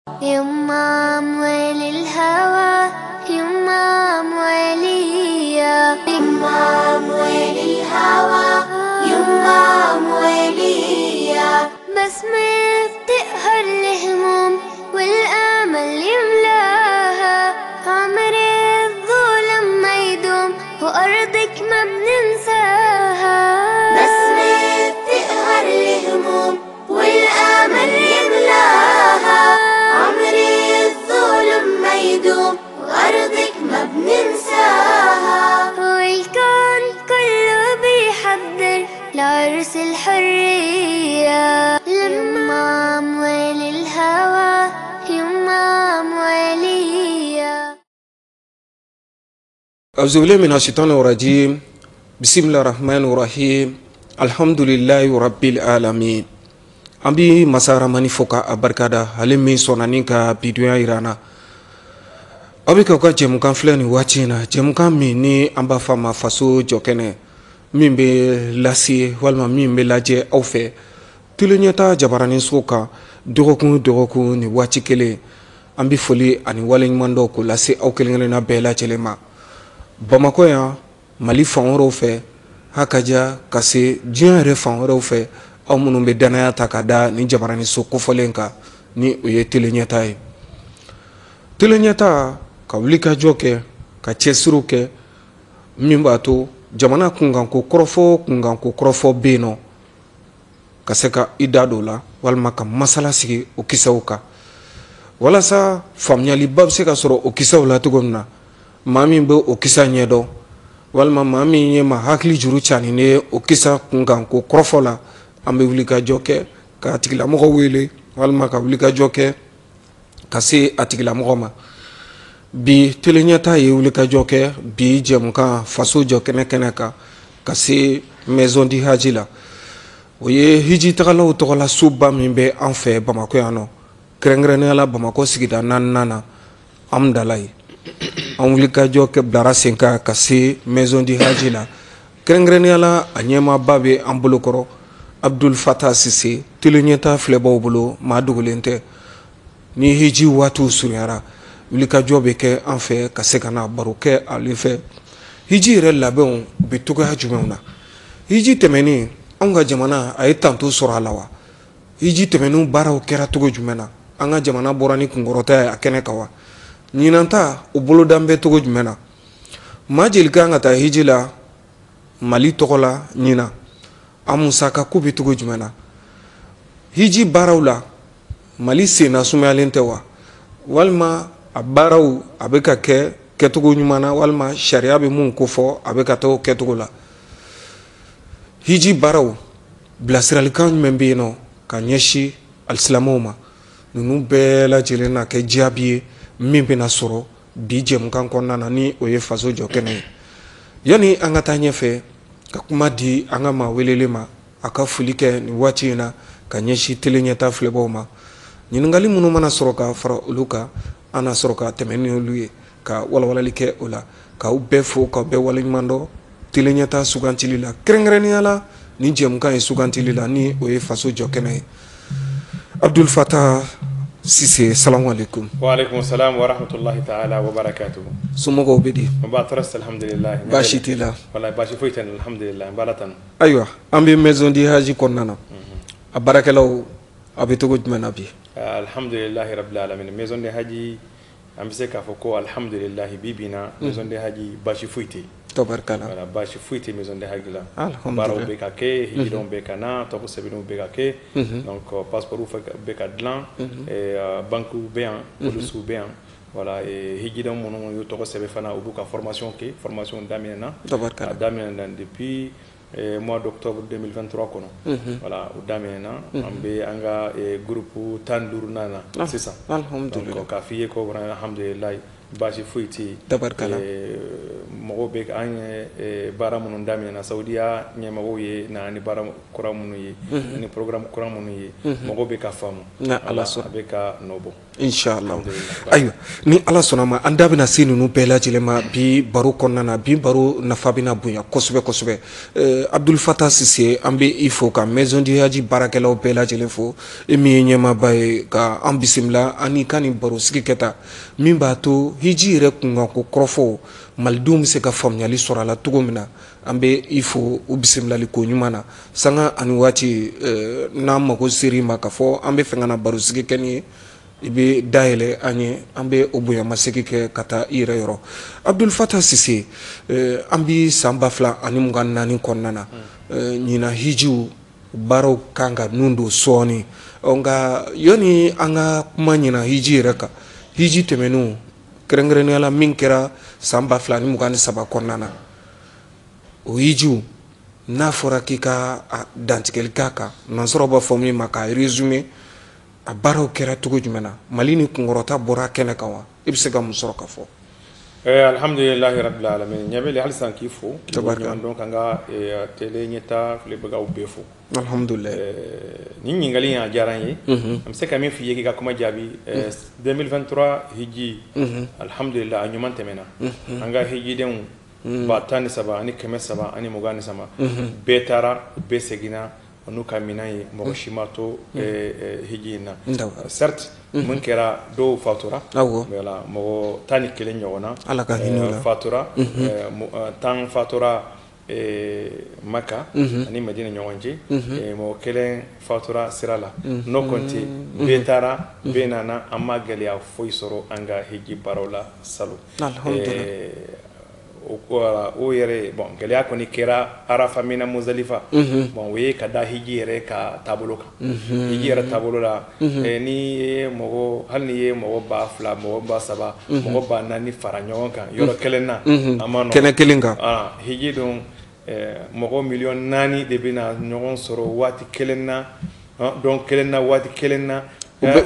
يما أموال الهوى، يما أموالية، يما أموال الهوى، يما أموالية. بسمة بتقهر الهموم والأمل يملاها، عمر الظلم ما يدوم وأرضك ما بننساها. بسمة بتقهر الهموم والأمل يملاها، عمر الظلم ما يدوم وأرضك ما بننساها. والكون كله بيحضر لعرس الحرية، لما أموال الهوى، يما أموالية. أعوذ بالله من الشيطان الرجيم. بسم الله الرحمن الرحيم. الحمد لله رب العالمين. An bi masa Ramani fo ka a barikada, ale min sɔnna ni ka bidonya yira an na. Aw bɛ k'aw ka jɛmukan filɛ nin waati in na, jɛmukan min ni an b'a fɔ a ma Faso Jɔkɛnɛ, min bɛ lase walima min bɛ lajɛ aw fɛ Télé Ɲɛta jabaraninso kan dɔgɔkun o dɔgɔkun nin waati kelen. An bɛ foli ani waleɲuman dɔn k'o lase aw kelen kelenna bɛɛ lajɛlen ma Bamakɔ yan, Mali fan wɛrɛw fɛ, hakaja ka se diɲɛ yɛrɛ fan wɛrɛw fɛ, aw minnu bɛ danaya ta ka da nin jabaraninso kofɔlen kan ni o ye Télé Ɲɛta ye. Télé Ɲɛta ka wuli ka jɔ kɛ, ka cɛsiriw kɛ min b'a to jamana kunkanko kɔrɔfɔ, kunkanko kɔrɔfɔ bɛ yen nɔ, ka se ka i da don o la walima ka masala sigi o kisɛw kan, walasa faamuyaliba bɛ se ka sɔrɔ o kisɛw la cogo min na. Maa min bɛ o kisa ɲɛdɔn walima maa min ye maa hakili juru caani ye o kisa kunkanko kɔrɔfɔ la, an bɛ wuli ka jɔ kɛ k'a tigilamɔgɔ wele walima ka wuli ka jɔ kɛ ka se a tigilamɔgɔ ma. Bi Télé Ɲɛta ye wuli ka jɔ kɛ bi jɛmukan Faso Jɔ Kɛnɛ kɛnɛ kan ka se Maison du Hadj la. O ye hiji tagalaw tɔgɔla soba min bɛ an fɛ Bamakɔ yan nɔ, kɛrɛnkɛrɛnnenya la Bamakɔ sigida naaninan na, Amudalayi. An wuli ka jɔ kɛ bilara sen kan ka se Maison du Hadj la, kɛrɛnkɛrɛnnenya la a ɲɛmaaba bɛ an bolokɔrɔ, Abdul Fatah Sise. Télé Ɲɛta filɛbaw bolo, maa dogolen tɛ. Ni hiji waatiw surunyara, wulikajɔ bɛ kɛ an fɛ ka se ka na baro kɛ ale fɛ. Hiji yɛrɛ labɛnw bɛ cogoya jumɛnw na? Hiji tɛmɛnen, anw ka jamana a ye tanto sɔrɔ a la wa? Hiji tɛmɛnenw baaraw kɛra cogo jumɛn na? An ka jamana bɔra ni kunkɔrɔta ye a kɛnɛ kan wa? Ɲinan ta o bolodan bɛ cogo jumɛn na? Maa jeli kan ka taa hiji la Mali tɔgɔ la ɲinan? A musaka ko bɛ cogo jumɛn na? Hiji baaraw la, Mali senna sumayalen tɛ wa? Walima a baaraw a bɛ ka kɛ kɛcogo ɲuman na, walima sariya bɛ mun kofɔ a bɛ ka taa o kɛcogo la? Hiji baaraw bilasiralikan jumɛn bɛ yen nɔ ka ɲɛsin alisilamɛw ma? Ninnu bɛɛ lajɛlen na kɛ jaabi ye min bɛna sɔrɔ bi jɛmukan kɔnɔna na, ni o ye Faso Jɔ Kɛnɛ ye. Yanni an ka taa ɲɛfɛ ka kuma di an ka maa welelen ma, a ka foli kɛ nin waati in na ka ɲɛsin Télé Ɲɛta filɛbaw ma. Ɲininkali minnu mana sɔrɔ ka fara olu kan, an na sɔrɔ ka tɛmɛ ni olu ye ka walawalali kɛ o la. K'aw bɛɛ fo, k'aw bɛɛ waleɲuman dɔn Télé Ɲɛta sugantili la, kɛrɛnkɛrɛnnenya la nin jɛmukan ye sugantili la, ni o ye Faso Jɔ Kɛnɛ ye. Abdul Fatah Sise, salamu aleykum. Wa aleykum salam wa rahmatullahi ta'ala wa barakatuhu. Somɔgɔw bɛ di? N b'a tɔɔrɔ si, alhamdulilayi. Baasi t'i la? Walayi, baasi foyi tɛ n na, alhamdulilayi, n b'Ala tanu. Ayiwa, an bɛ Maison du Hadj kɔnɔna na. A baarakɛlaw a bɛ cogo jumɛn na bi? Alhamdulilayi rabbil alamin. Maison du Hadj, an bɛ se k'a fɔ ko alhamdulilayi, bi bi in na Maison du Hadj baasi foyi tɛ yen. Tabarikala. Voilà, baasi foyi tɛ Maison du Hadj la. Alhamdulilayi. Baaraw bɛ ka kɛ, hijidenw bɛ ka na, tɔgɔ sɛbɛnniw bɛ ka kɛ. Donc passeport bɛ ka dilan, banques bɛ yan, polisiw bɛ yan. Voilà, hijidenw minnu y'u tɔgɔ sɛbɛn fana, u b'u ka formation kɛ, formation daminɛna. Tabarikala. A daminɛna depuis mois d'octobre 2023 kɔnɔ. Voilà, o daminɛna, an bɛ an ka groupe 15nan na sisan. Alhamdulillah. Donc k'a f'i ye ko vraiment alhamdulillah, Baasi foyi tɛ yen. Tabarikala. Mɔgɔw bɛ an ye baara minnu daminɛ, Saudiya ɲɛmɔgɔw ye na ni baara kura minnu ye, ni programme kura minnu ye, mɔgɔw bɛ ka faamu. Ala sɔnna. A bɛ ka nɔ bɔ. Inshallah. Ayiwa, ni Ala sɔnna ma, an da bɛna se ninnu bɛɛ lajɛlen ma bi baro kɔnɔna na. Bi baro nafa bɛna bonya kosɛbɛ kosɛbɛ. Abdul Fatah Sise, an bɛ i fo ka Maison du Hadj baarakɛlaw bɛɛ lajɛlen fo, e min ye ɲɛmaaba ye ka an bisimila ani ka nin baro sigi kɛ tan min b'a to hiji yɛrɛ kunkanko kɔrɔfɔw, malidenw bɛ se ka faamuyali sɔrɔ a la cogo min na. An bɛ i fo u bisimilali ko ɲuman na. Sanga ani waati n'an mago ser'i ma k'a fɔ an bɛ fɛ ka na baro sigi kɛ nin ye, i bɛ dayɛlɛ an ye, an bɛ o bonyamasegin kɛ ka taa i yɛrɛ yɔrɔ. Abdul Fatah Sise, an bi san 2024 kɔnɔna na, ɲinan hijiw baaraw kan ka nun don sɔɔni. Nka yanni an ka kuma ɲinan hiji yɛrɛ kan, hiji tɛmɛnenw, kɛrɛnkɛrɛnnenya la min kɛra san 2023 kɔnɔna na, o hijiw, n'a fɔra k'i ka dantigɛli k'a kan, nansaraw b'a fɔ min ma k'a résumé, a baaraw kɛra cogo jumɛn na? Mali ni kunkɔrɔta bɔra kɛnɛ kan wa? I bɛ se ka mun sɔrɔ ka fɔ? Alhamdulilahi rabbil alamin. Ɲɛbɛli, halisa k'i fo, k'i waleɲuman dɔn, k'an ka télé ɲɛta filɛbagaw bɛɛ fo. Alhamdulilayi. Nin ɲininkali in, a diyara n ye. An bɛ se ka min f'i ye k'i ka kuma jaabi, 2023 hiji, alhamdulilah, a ɲuman tɛmɛna. An ka hijidenw 13,323 bɛɛ taara, bɛɛ seginna n'u ka minɛn ye, mɔgɔ si ma to hiji in na. Certes, mun kɛra, dɔw fatura. Voilà, mɔgɔ 11 ɲɔgɔn na. Ala ka hinɛ u la. Fatura, 10 fatura Maka ani Madina ɲɔgɔn cɛ, mɔgɔ kelen fatura sira la. N'o kɔni tɛ, bɛɛ taara, bɛɛ nana, an ma gɛlɛya foyi sɔrɔ an ka hiji baaraw la salon. O yɛrɛ, bon, gɛlɛya kɔni kɛra Arafa, Mina, Muzalifa. Bon, o ye ka da hiji yɛrɛ ka taabolo kan. Hiji yɛrɛ taabolo la, ni ye mɔgɔ, hali ni ye mɔgɔ 2000, mɔgɔ 3000, mɔgɔ 4000 fara ɲɔgɔn kan yɔrɔ kelen na, a ma nɔgɔn. Kɛnɛ kelen kan. Hiji dun, mɔgɔ 4 miliyɔn de bɛna ɲɔgɔn sɔrɔ waati kelen na, don kelen na, waati kelen na.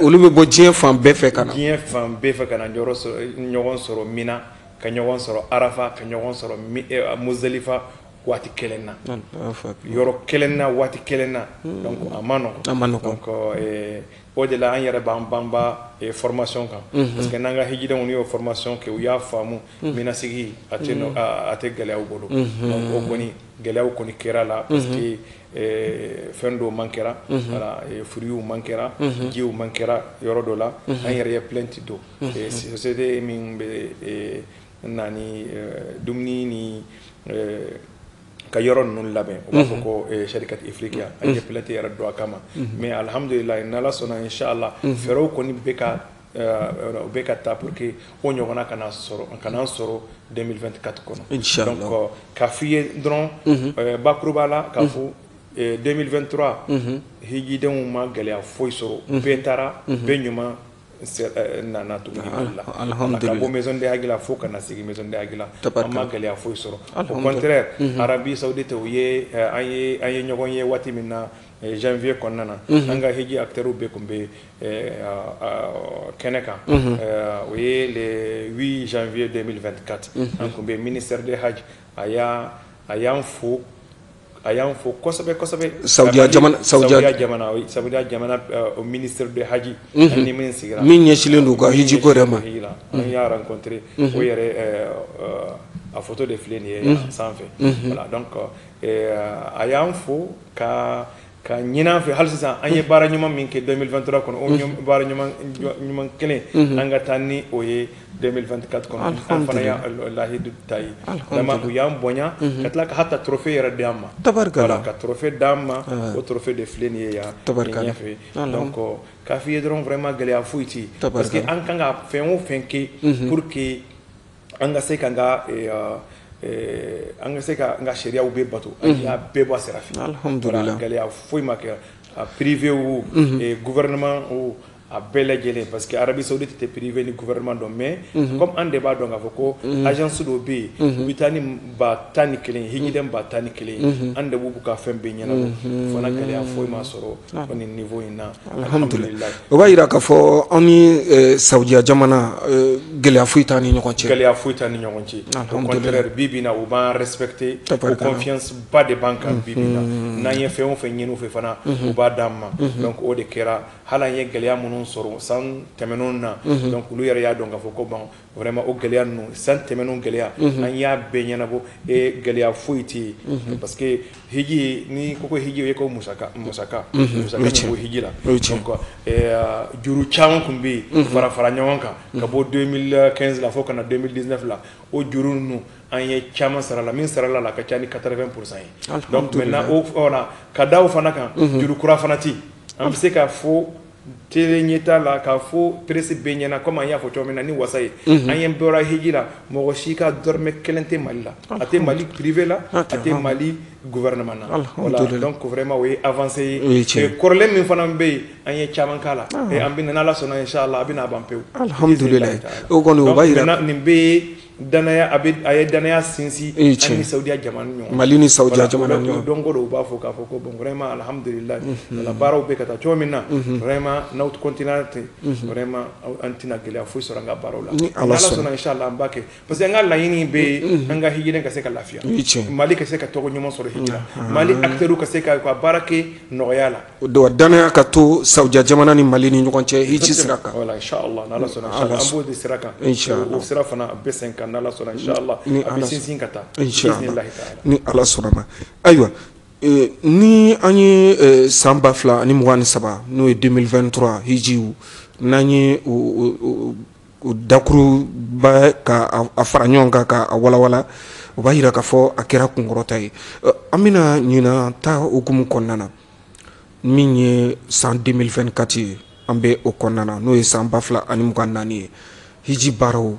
Olu bɛ bɔ diɲɛ fan bɛɛ fɛ ka na. Diɲɛ fan bɛɛ fɛ ka na ɲɔgɔn sɔrɔ Mina, ka ɲɔgɔn sɔrɔ Arafa, ka ɲɔgɔn sɔrɔ Muzalifa waati kelen na, yɔrɔ kelen na, waati kelen na. Donc a ma nɔgɔn. A ma nɔgɔn. Donc o de la an yɛrɛ b'an banba formation kan, parce que n'an ka hijidenw n'u y'o formation kɛ, u y'a faamu, minasigi a tɛ a tɛ gɛlɛya u bolo. Donc o kɔni, gɛlɛyaw kɔni kɛra la, parce que fɛn dɔw man kɛra, voilà, fruits man kɛra, jiw man kɛra yɔrɔ dɔ la. An yɛrɛ ye plainte don société min bɛ na ni dumuni ni ka yɔrɔ ninnu labɛn, u b'a fɔ ko Sharikat Ifriqiya, an ye plainte yɛrɛ don a kama. Mais alhamdulilayi, n'Ala sɔnna, inshallah, fɛɛrɛw kɔni bɛ ka u bɛ ka taa pour que o ɲɔgɔnna kana sɔrɔ, kana sɔrɔ 2024 kɔnɔ. Inshallah. Donc k'a f'i ye dɔrɔn bakuruba la, k'a fɔ 2023 hijidenw ma gɛlɛya foyi sɔrɔ, bɛɛ taara, bɛɛ ɲuman nana tuguni Mali la. Alhamdulillah. Ka bɔ Maison de Hadj la fo ka na sigi Maison de Hadj la, an ma gɛlɛya foyi sɔrɔ. Au contraire, Arabie Saoudite, u ye an ye ɲɔgɔn ye waati min na, janvier kɔnɔna na, an ka hiji acteurs bɛɛ tun bɛ kɛnɛ kan, o ye le 8 janvier 2024, an tun bɛ ministère de Hadj, a y'an fo, a y'an fo kosɛbɛ kosɛbɛ. Saudiya jamana, Saudiya jamana, Saudiya jamana au ministère de Hadj, an ni min sigira, min ɲɛsinnen don u ka hiji ko yɛrɛ ma. An y'a rencontré, o yɛrɛ a photo de filɛ nin ye sanfɛ. Voilà, donc a y'an fo ka ɲini an fɛ hali sisan, an ye baara ɲuman min kɛ 2023 kɔnɔ, o baara ɲuman ɲuman kelen, an ka taa ni o ye 2024 kɔnɔ. An fana y'a lahidu ta ye. Vraiment, u y'an bonya ka tila ka hata trophée yɛrɛ d'an ma. Tabarikala. Voilà, ka trophée d'an ma, o trophée de filɛ nin ye yan Tabarikala. ɲɛfɛ. Donc k'a f'i ye dɔrɔn, vraiment, gɛlɛya foyi tɛ yen, parce que an kan ka fɛn o fɛn kɛ pour que an ka se k'an ka an ka se ka an ka sariyaw bɛɛ bato, an y'a bɛɛ bɔ a sira fɛ. Alhamdulillah. Gɛlɛya foyi ma kɛ, a privé o, gouvernement o, A bɛɛ lajɛlen, parce que Arabie Saoudite tɛ privé ni gouvernement dɔn, mais comme an de b'a dɔn k'a fɔ ko agence dɔw bɛ yen, u bɛ taa ni 11,000 hijiden 11,000, an de b'u ka fɛn bɛɛ ɲɛnabɔ. Fana gɛlɛya foyi ma sɔrɔ nin niveau in na. Alhamdulilayi. O b'a yira k'a fɔ an ni Saudiya jamana, gɛlɛya foyi t'an ni ɲɔgɔn cɛ. Gɛlɛya foyi t'an ni ɲɔgɔn cɛ, au contraire, bi bi in na, u b'an respecter, o confiance ba de b'an kan. Bi bi in na, n'an ye fɛn o fɛn ɲini u fɛ fana, u b'a d'an ma. Donc o de kɛra, hali an ye gɛlɛya minnu sɔrɔ san tɛmɛnenw na, donc olu yɛrɛ y'a dɔn k'a fɔ ko bon, vraiment, o gɛlɛya ninnu, san tɛmɛnenw gɛlɛya, an y'a bɛɛ ɲɛnabɔ et gɛlɛya foyi tɛ yen, parce que hiji, ni ko hiji, o ye ko musaka, musaka, musaka min bɔ hiji la. Donc juru caman tun bɛ yen fara fara ɲɔgɔn kan ka bɔ 2015 la fo ka na 2019 la. O juru ninnu, an ye caman sara la. Min sara la, a ka ca ni 80% ye. Donc maintenant, o voilà, ka da o fana kan, juru kura fana tɛ yen. An bɛ se k'a fɔ télé ɲɛta la, k'a fɔ presse bɛɛ ɲɛna, comme an y'a fɔ cogo min na ni wasa ye, an ye bɔra hiji la, mɔgɔ si ka dɔrɔmɛ kelen tɛ Mali la, a tɛ Mali privé la, a tɛ Mali gouvernement na. Voilà, donc vraiment, o ye avancée ye. Kɔrɔlen min fana bɛ yen, an ye caman k'a la et an bɛ, n'Ala sɔnna, inchallah, a bɛna ban pewu. Alhamdulilayi, o kɔni, o b'a yira nin bɛɛ ye danaya, a bɛ a ye danaya sinsin an ni Saudiya jamana ni ɲɔgɔn. Mali ni Saudiya jamana ni ɲɔgɔn. Don o don, u b'a fɔ k'a fɔ ko bon, vraiment, alhamdulilayi, voilà, baaraw bɛ ka taa cogo min na, vraiment, n'aw continuer ten, vraiment, an tɛna gɛlɛya foyi sɔrɔ an ka baaraw la. Ni Ala sɔnna, inchallah, an b'a kɛ, parce que an ka laɲini bɛ yen, an ka hijiden ka se ka lafiya, Mali ka se ka tɔgɔ ɲuman sɔrɔ hiji la, Mali acteurs ka se ka baara kɛ nɔgɔya la. Donc danaya ka to Saudiya jamana ni Mali ni ɲɔgɔn cɛ hiji sira kan. Voilà, inchallah, n'Ala sɔnna, inchallah, an b'o de sira kan. O sira fana, a bɛ sen kan, n'Ala sɔnna, inchallah, a bɛ sinsin ka taa. Inchallah, ni Ala sɔnna ma. Ayiwa, ni an ye san 2023, n'o ye 2023 hijiw, n'an ye o dakuruba ka a fara ɲɔgɔn kan ka a walawala, o b'a yira k'a fɔ a kɛra kunkɔrɔta ye. An bɛna ɲinan ta hukumu kɔnɔna na, min ye san 2024 ye, an bɛ o kɔnɔna na, n'o ye san 2024 ye. Hiji baaraw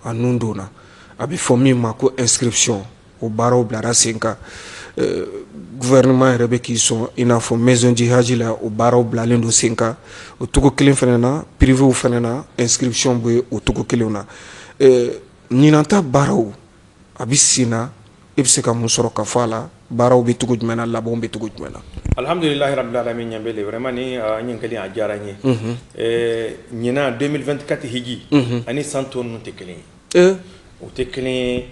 a nun donna, a bɛ fɔ min ma ko inscription, o baaraw bilara sen kan. Gouvernement yɛrɛ bɛ k'i sɔn i n'a fɔ maison du hajj la, o baaraw bilalen don sen kan. O cogo kelen fana na, privéw fana na, inscription bɛ o cogo kelen na. Ɲinan ta baaraw a bɛ sen na, e bɛ se ka mun sɔrɔ ka fɔ a la? Baaraw bɛ cogo jumɛn na? Labanw bɛ cogo jumɛn na? Alhamdulilahi rabbil alamin. Ɲanbele, vraiment, ni ɲininkali a diyara n ye. Ɲinan 2024 hiji ani san tɔ ninnu tɛ kelen ye, o tɛ kelen ye.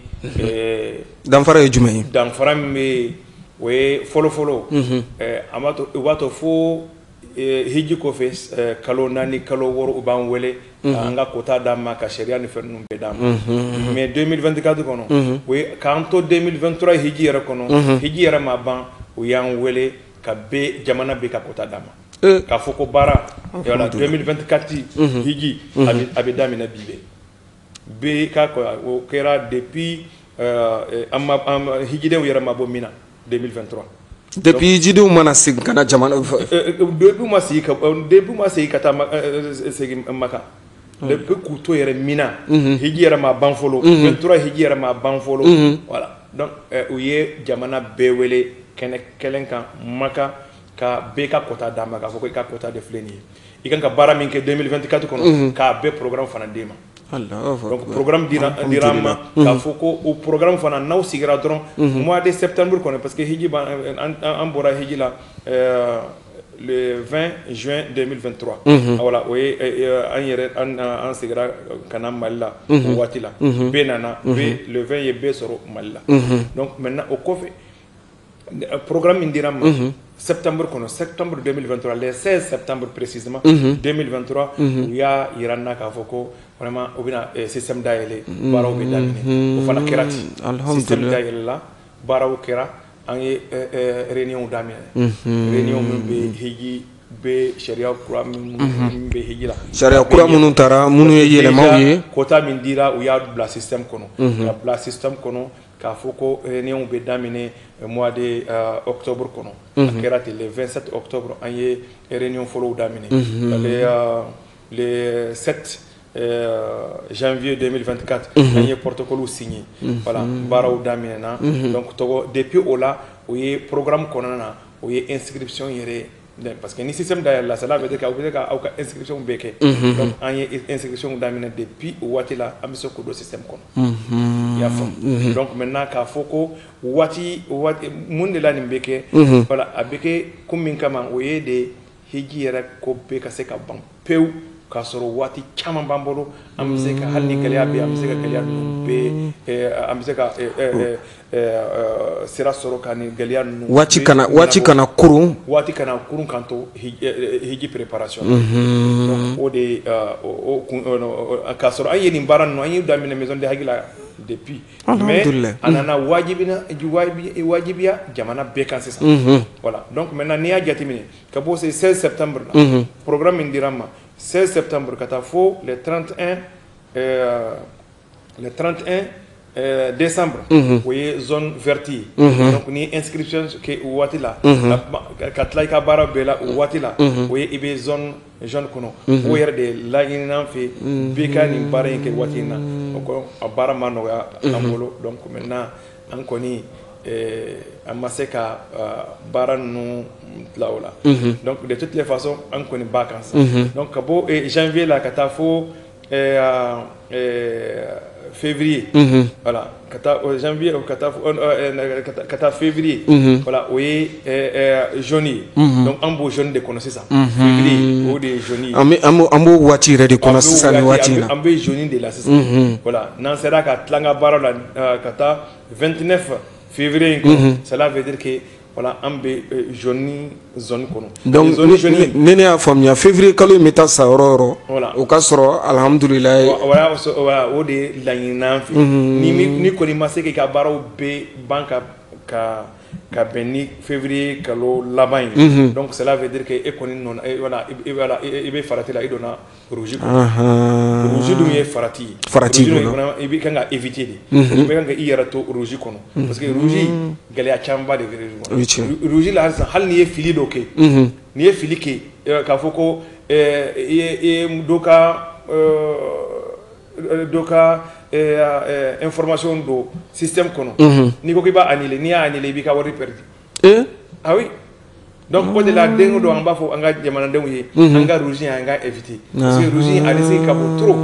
Danfara ye jumɛn ye? Danfara min bɛ yen, o ye fɔlɔ fɔlɔ, an b'a to, u b'a to fo hiji kɔfɛ kalo 4, kalo 6, u b'an wele an ka quota d'an ma, ka sariya ni fɛn ninnu bɛɛ d'an ma. Mais 2024 kɔnɔ, o ye k'an to 2023 hiji yɛrɛ kɔnɔ, hiji yɛrɛ ma ban, u y'an wele ka bɛɛ, jamana bɛɛ ka quota d'an ma, k'a fɔ ko baara, voilà, 2024 hiji a bɛ daminɛ bi bɛɛ bɛɛ ka. O kɛra depuis an ma hijidenw yɛrɛ ma bɔ min na 2023. Depuis hijidenw mana segin ka na jamana. Depuis ma segin ka taa segin Maka, depuis k'u to yɛrɛ min na, hiji yɛrɛ ma ban fɔlɔ, 23 hiji yɛrɛ ma ban fɔlɔ. Voilà, donc u ye jamana bɛɛ wele kɛnɛ kelen kan Maka, ka bɛɛ ka quota d'a ma, k'a fɔ ko i ka quota de filɛ nin ye, i kan ka baara min kɛ 2024 kɔnɔ, k'a bɛɛ programme fana d'e ma. Donc programme dira an ma, k'a fɔ ko o programme fana, n'aw sigira dɔrɔn mois de septembre kɔnɔ, parce que hiji an bɔra hiji la le 20 juin 2023. Voilà, o ye an yɛrɛ an seginna ka na Mali la o waati la. Bɛɛ nana, bɛɛ le 20 ye bɛɛ sɔrɔ Mali la. Donc maintenant, o kɔfɛ, programme min dira an ma septembre kɔnɔ, septembre 2023, le 16 septembre précisément 2023, u y'a yira n na k'a fɔ ko vraiment, u bɛna système dayɛlɛ, baaraw bɛ daminɛ. O fana kɛra ten, système dayɛlɛ la, baaraw kɛra, an ye réunion daminɛ, réunion min bɛ hiji bɛ sariya kura min bɛ hiji la. Sariya kura minnu taara, minnu ye yɛlɛmaw ye. Quota min dira, u y'a bila système kɔnɔ, ka bila système kɔnɔ k'a fɔ ko réunion bɛ daminɛ mois de octobre kɔnɔ. A kɛra ten, le 27 octobre, an ye réunion fɔlɔw daminɛ. Le 7 janvier 2024, an ye protocole signé. Voilà, baaraw daminɛna. Donc tɔgɔ, depuis o la, o ye programme kɔnɔna na, o ye inscription yɛrɛ Parce que ni système dayɛlɛla, cela veut dire que aw bɛ se ka aw ka inscription bɛɛ kɛ. Donc an ye inscription daminɛ depuis o waati la, an bɛ se k'o don système kɔnɔ. I y'a faamu? Donc maintenant, k'a fɔ ko waati waati mun de la nin bɛ kɛ, voilà, a bɛ kɛ kun min kama, o ye de hiji yɛrɛ ko bɛɛ ka se ka ban pewu, k'a sɔrɔ waati caman b'an bolo, an bɛ se ka, hali ni gɛlɛya bɛ yen, an bɛ se ka gɛlɛya ninnu bɛɛ, an bɛ se ka sira sɔrɔ ka nin gɛlɛya ninnu Waati kana kurun. Waati kana kurun k'an to hiji préparation. Donc o de o kun, k'a sɔrɔ an ye nin baara ninnu, an ye daminɛ maison de hajj la depuis, mais a nana wajibina wajibiya jamana bɛɛ kan sisan. Voilà, donc maintenant, n'i y'a jateminɛ, ka bɔ se 16 septembre la, programme min dira an ma, 16 septembre ka taa fo le 31 le 31 décembre, o ye zone verte ye. Donc ni inscription kɛ o waati la, ka tila i ka baara bɛɛ la o waati la, o ye i bɛ zone jaune kɔnɔ. O yɛrɛ de laɲini an fɛ, bɛɛ ka nin baara in kɛ waati in na. O kɔrɔ, a baara ma nɔgɔya an bolo. Donc maintenant, an kɔni an ma se ka baara ninnu tila o la. Donc de toutes les façons, an kɔni b'a kan sisan. Donc ka bɔ janvier la ka taa fo février, voilà, ka taa janvier ka taa ka taa février, voilà, o ye jaune ye. Donc an b'o jaune de kɔnɔ sisan. Février, o de ye jaune ye. An b'o waati yɛrɛ de kɔnɔ sisan, nin waati in na. An bɛ jaune de la sisan. Voilà, n'an sera ka tila an ka baara la ka taa 29 février in kɔnɔ, cela veut dire que, voilà, an bɛ jaune zone kɔnɔ. Donc ni ne y'a faamuya, février kalo in bɛ taa sa yɔrɔ o yɔrɔ, o ka sɔrɔ, alihamudulilayi. Voilà, o de ye laɲini an fɛ. Ni kɔni ma se k'i ka baaraw bɛɛ ban ka bɛn ni février kalo laban ye, donc cela veut dire que e kɔni nɔ, voilà, i bɛ farati la, i donna rouge kɔnɔ. Rouge dun ye farati ye. Farati. Donna, i bɛ kan ka éviter de, i bɛ kan ka i yɛrɛ to rouge kɔnɔ, parce que rouge, gɛlɛya camanba de bɛ rouge kɔnɔ. Rouge la sisan, hali n'i ye fili dɔ kɛ, n'i ye fili kɛ, k'a fɔ ko i ye dɔ ka information don système kɔnɔ, n'i ko k'i b'a annuler, n'i y'a annuler, i b'i ka wari perdu. Ah oui, donc o de la, den o don, an b'a fɔ an ka jamanadenw ye, an ka rouge, an ka éviter, parce que rouge, a risque ka bon trop.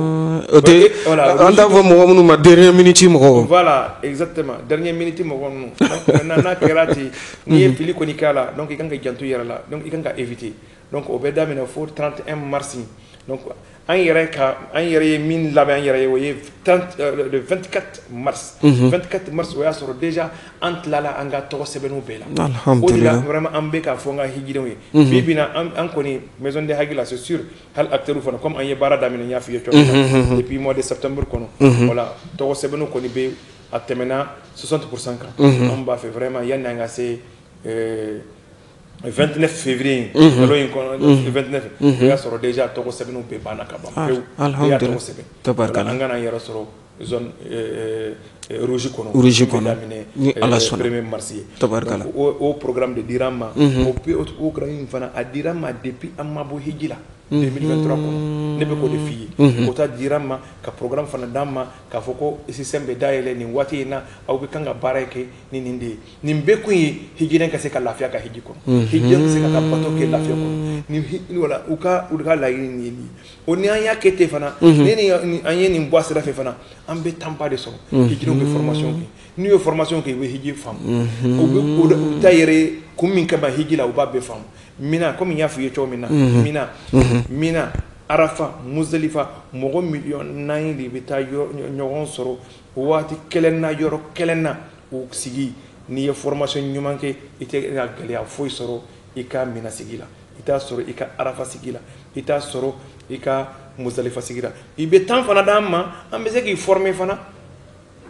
O tɛ an t'a fɔ mɔgɔ minnu ma dernière minute mɔgɔw. Voilà, exactement, dernière minute mɔgɔ ninnu. Donc maintenant, n'a kɛra ten, n'i ye fili kɔni k'a la, donc i kan ka janto i yɛrɛ la, donc i kan ka éviter. Donc o bɛ daminɛ fo 31 mars. Donc an yɛrɛ ka, an yɛrɛ ye min labɛn an yɛrɛ ye, o ye 30 le 24 mars. 24 mars, o y'a sɔrɔ déjà an tilala an ka tɔgɔ sɛbɛnniw bɛɛ la. O de la, vraiment, an bɛ k'a fɔ an ka hijidenw ye bi bi in na, an kɔni maison de hajj la, c'est sûr, hali acteurs fana, comme an ye baara daminɛ, n y'a f'i ye cogo min na, depuis mois de septembre kɔnɔ, voilà, tɔgɔ sɛbɛnniw kɔni bɛ a tɛmɛna 60% kan. An b'a fɛ vraiment, yanni an ka se 29 février kalo in kɔnɔ, 29, o y'a sɔrɔ déjà tɔgɔ sɛbɛnniw bɛɛ banna ka ban pewu. Bɛɛ y'a tɔgɔ sɛbɛn. An kana an yɛrɛ sɔrɔ zone rouge kɔnɔ. Rouge kɔnɔ, ni Ala sɔnna, premier mars ye. Donc o programme de dira an ma. O programme in fana, a dira an ma depuis an ma bɔ hiji la 2023 kɔnɔ. Ne bɛ k'o de f'i ye. O ta dira an ma, ka programme fana d'an ma, k'a fɔ ko système bɛ dayɛlɛ nin waati in na, aw bɛ kan ka baara kɛ ni nin de ye. Nin bɛɛ kun ye hijiden ka se ka lafiya ka hiji kɔnɔ, hijiden ka se ka bato kɛ lafiya kɔnɔ. Ni wala u ka laɲini nin ye nin ye. O ni an y'a kɛ ten fana, ni an ye nin bɔ a sira fɛ fana, an bɛ temps ba de sɔrɔ. Hijidenw bɛ formation kɛ. N'u ye formation kɛ, u bɛ hiji faamu, u bɛ u ta yɛrɛ kun min kama hiji la, u b'a bɛɛ faamu. Mina, komi n y'a f'i ye cogo min na, Mina, Arafa, Muzdalifa, mɔgɔ 4 miliyɔn de bɛ taa ɲɔgɔn sɔrɔ waati kelen na, yɔrɔ kelen na, u sigi. N'i ye formation ɲuman kɛ, i tɛ ka gɛlɛya foyi sɔrɔ i ka Mina sigi la, i t'a sɔrɔ i ka Arafa sigi la, i t'a sɔrɔ i ka Muzdalifa sigi la. I bɛ temps fana d'an ma, an bɛ se k'i former fana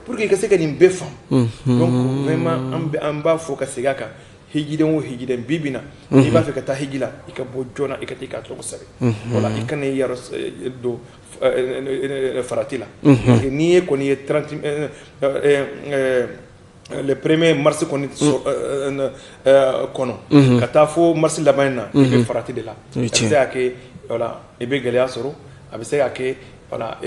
pour que i ka se ka nin bɛɛ faamu. Donc vraiment, an b'a fɔ ka segin a kan, hijiden o hijiden, bi bi in na, n'i b'a fɛ ka taa hiji la, i ka bɔ joona, i ka taa i ka tɔgɔ sɛbɛn. Voilà, i kana i yɛrɛ don farati la, parce que n'i ye kɔni ye 30 le premier mars kɔni kɔnɔ ka taa fo mars laban in na, i bɛ farati de la. A bɛ se ka kɛ, voilà, i bɛ gɛlɛya sɔrɔ. A bɛ se ka kɛ, voilà,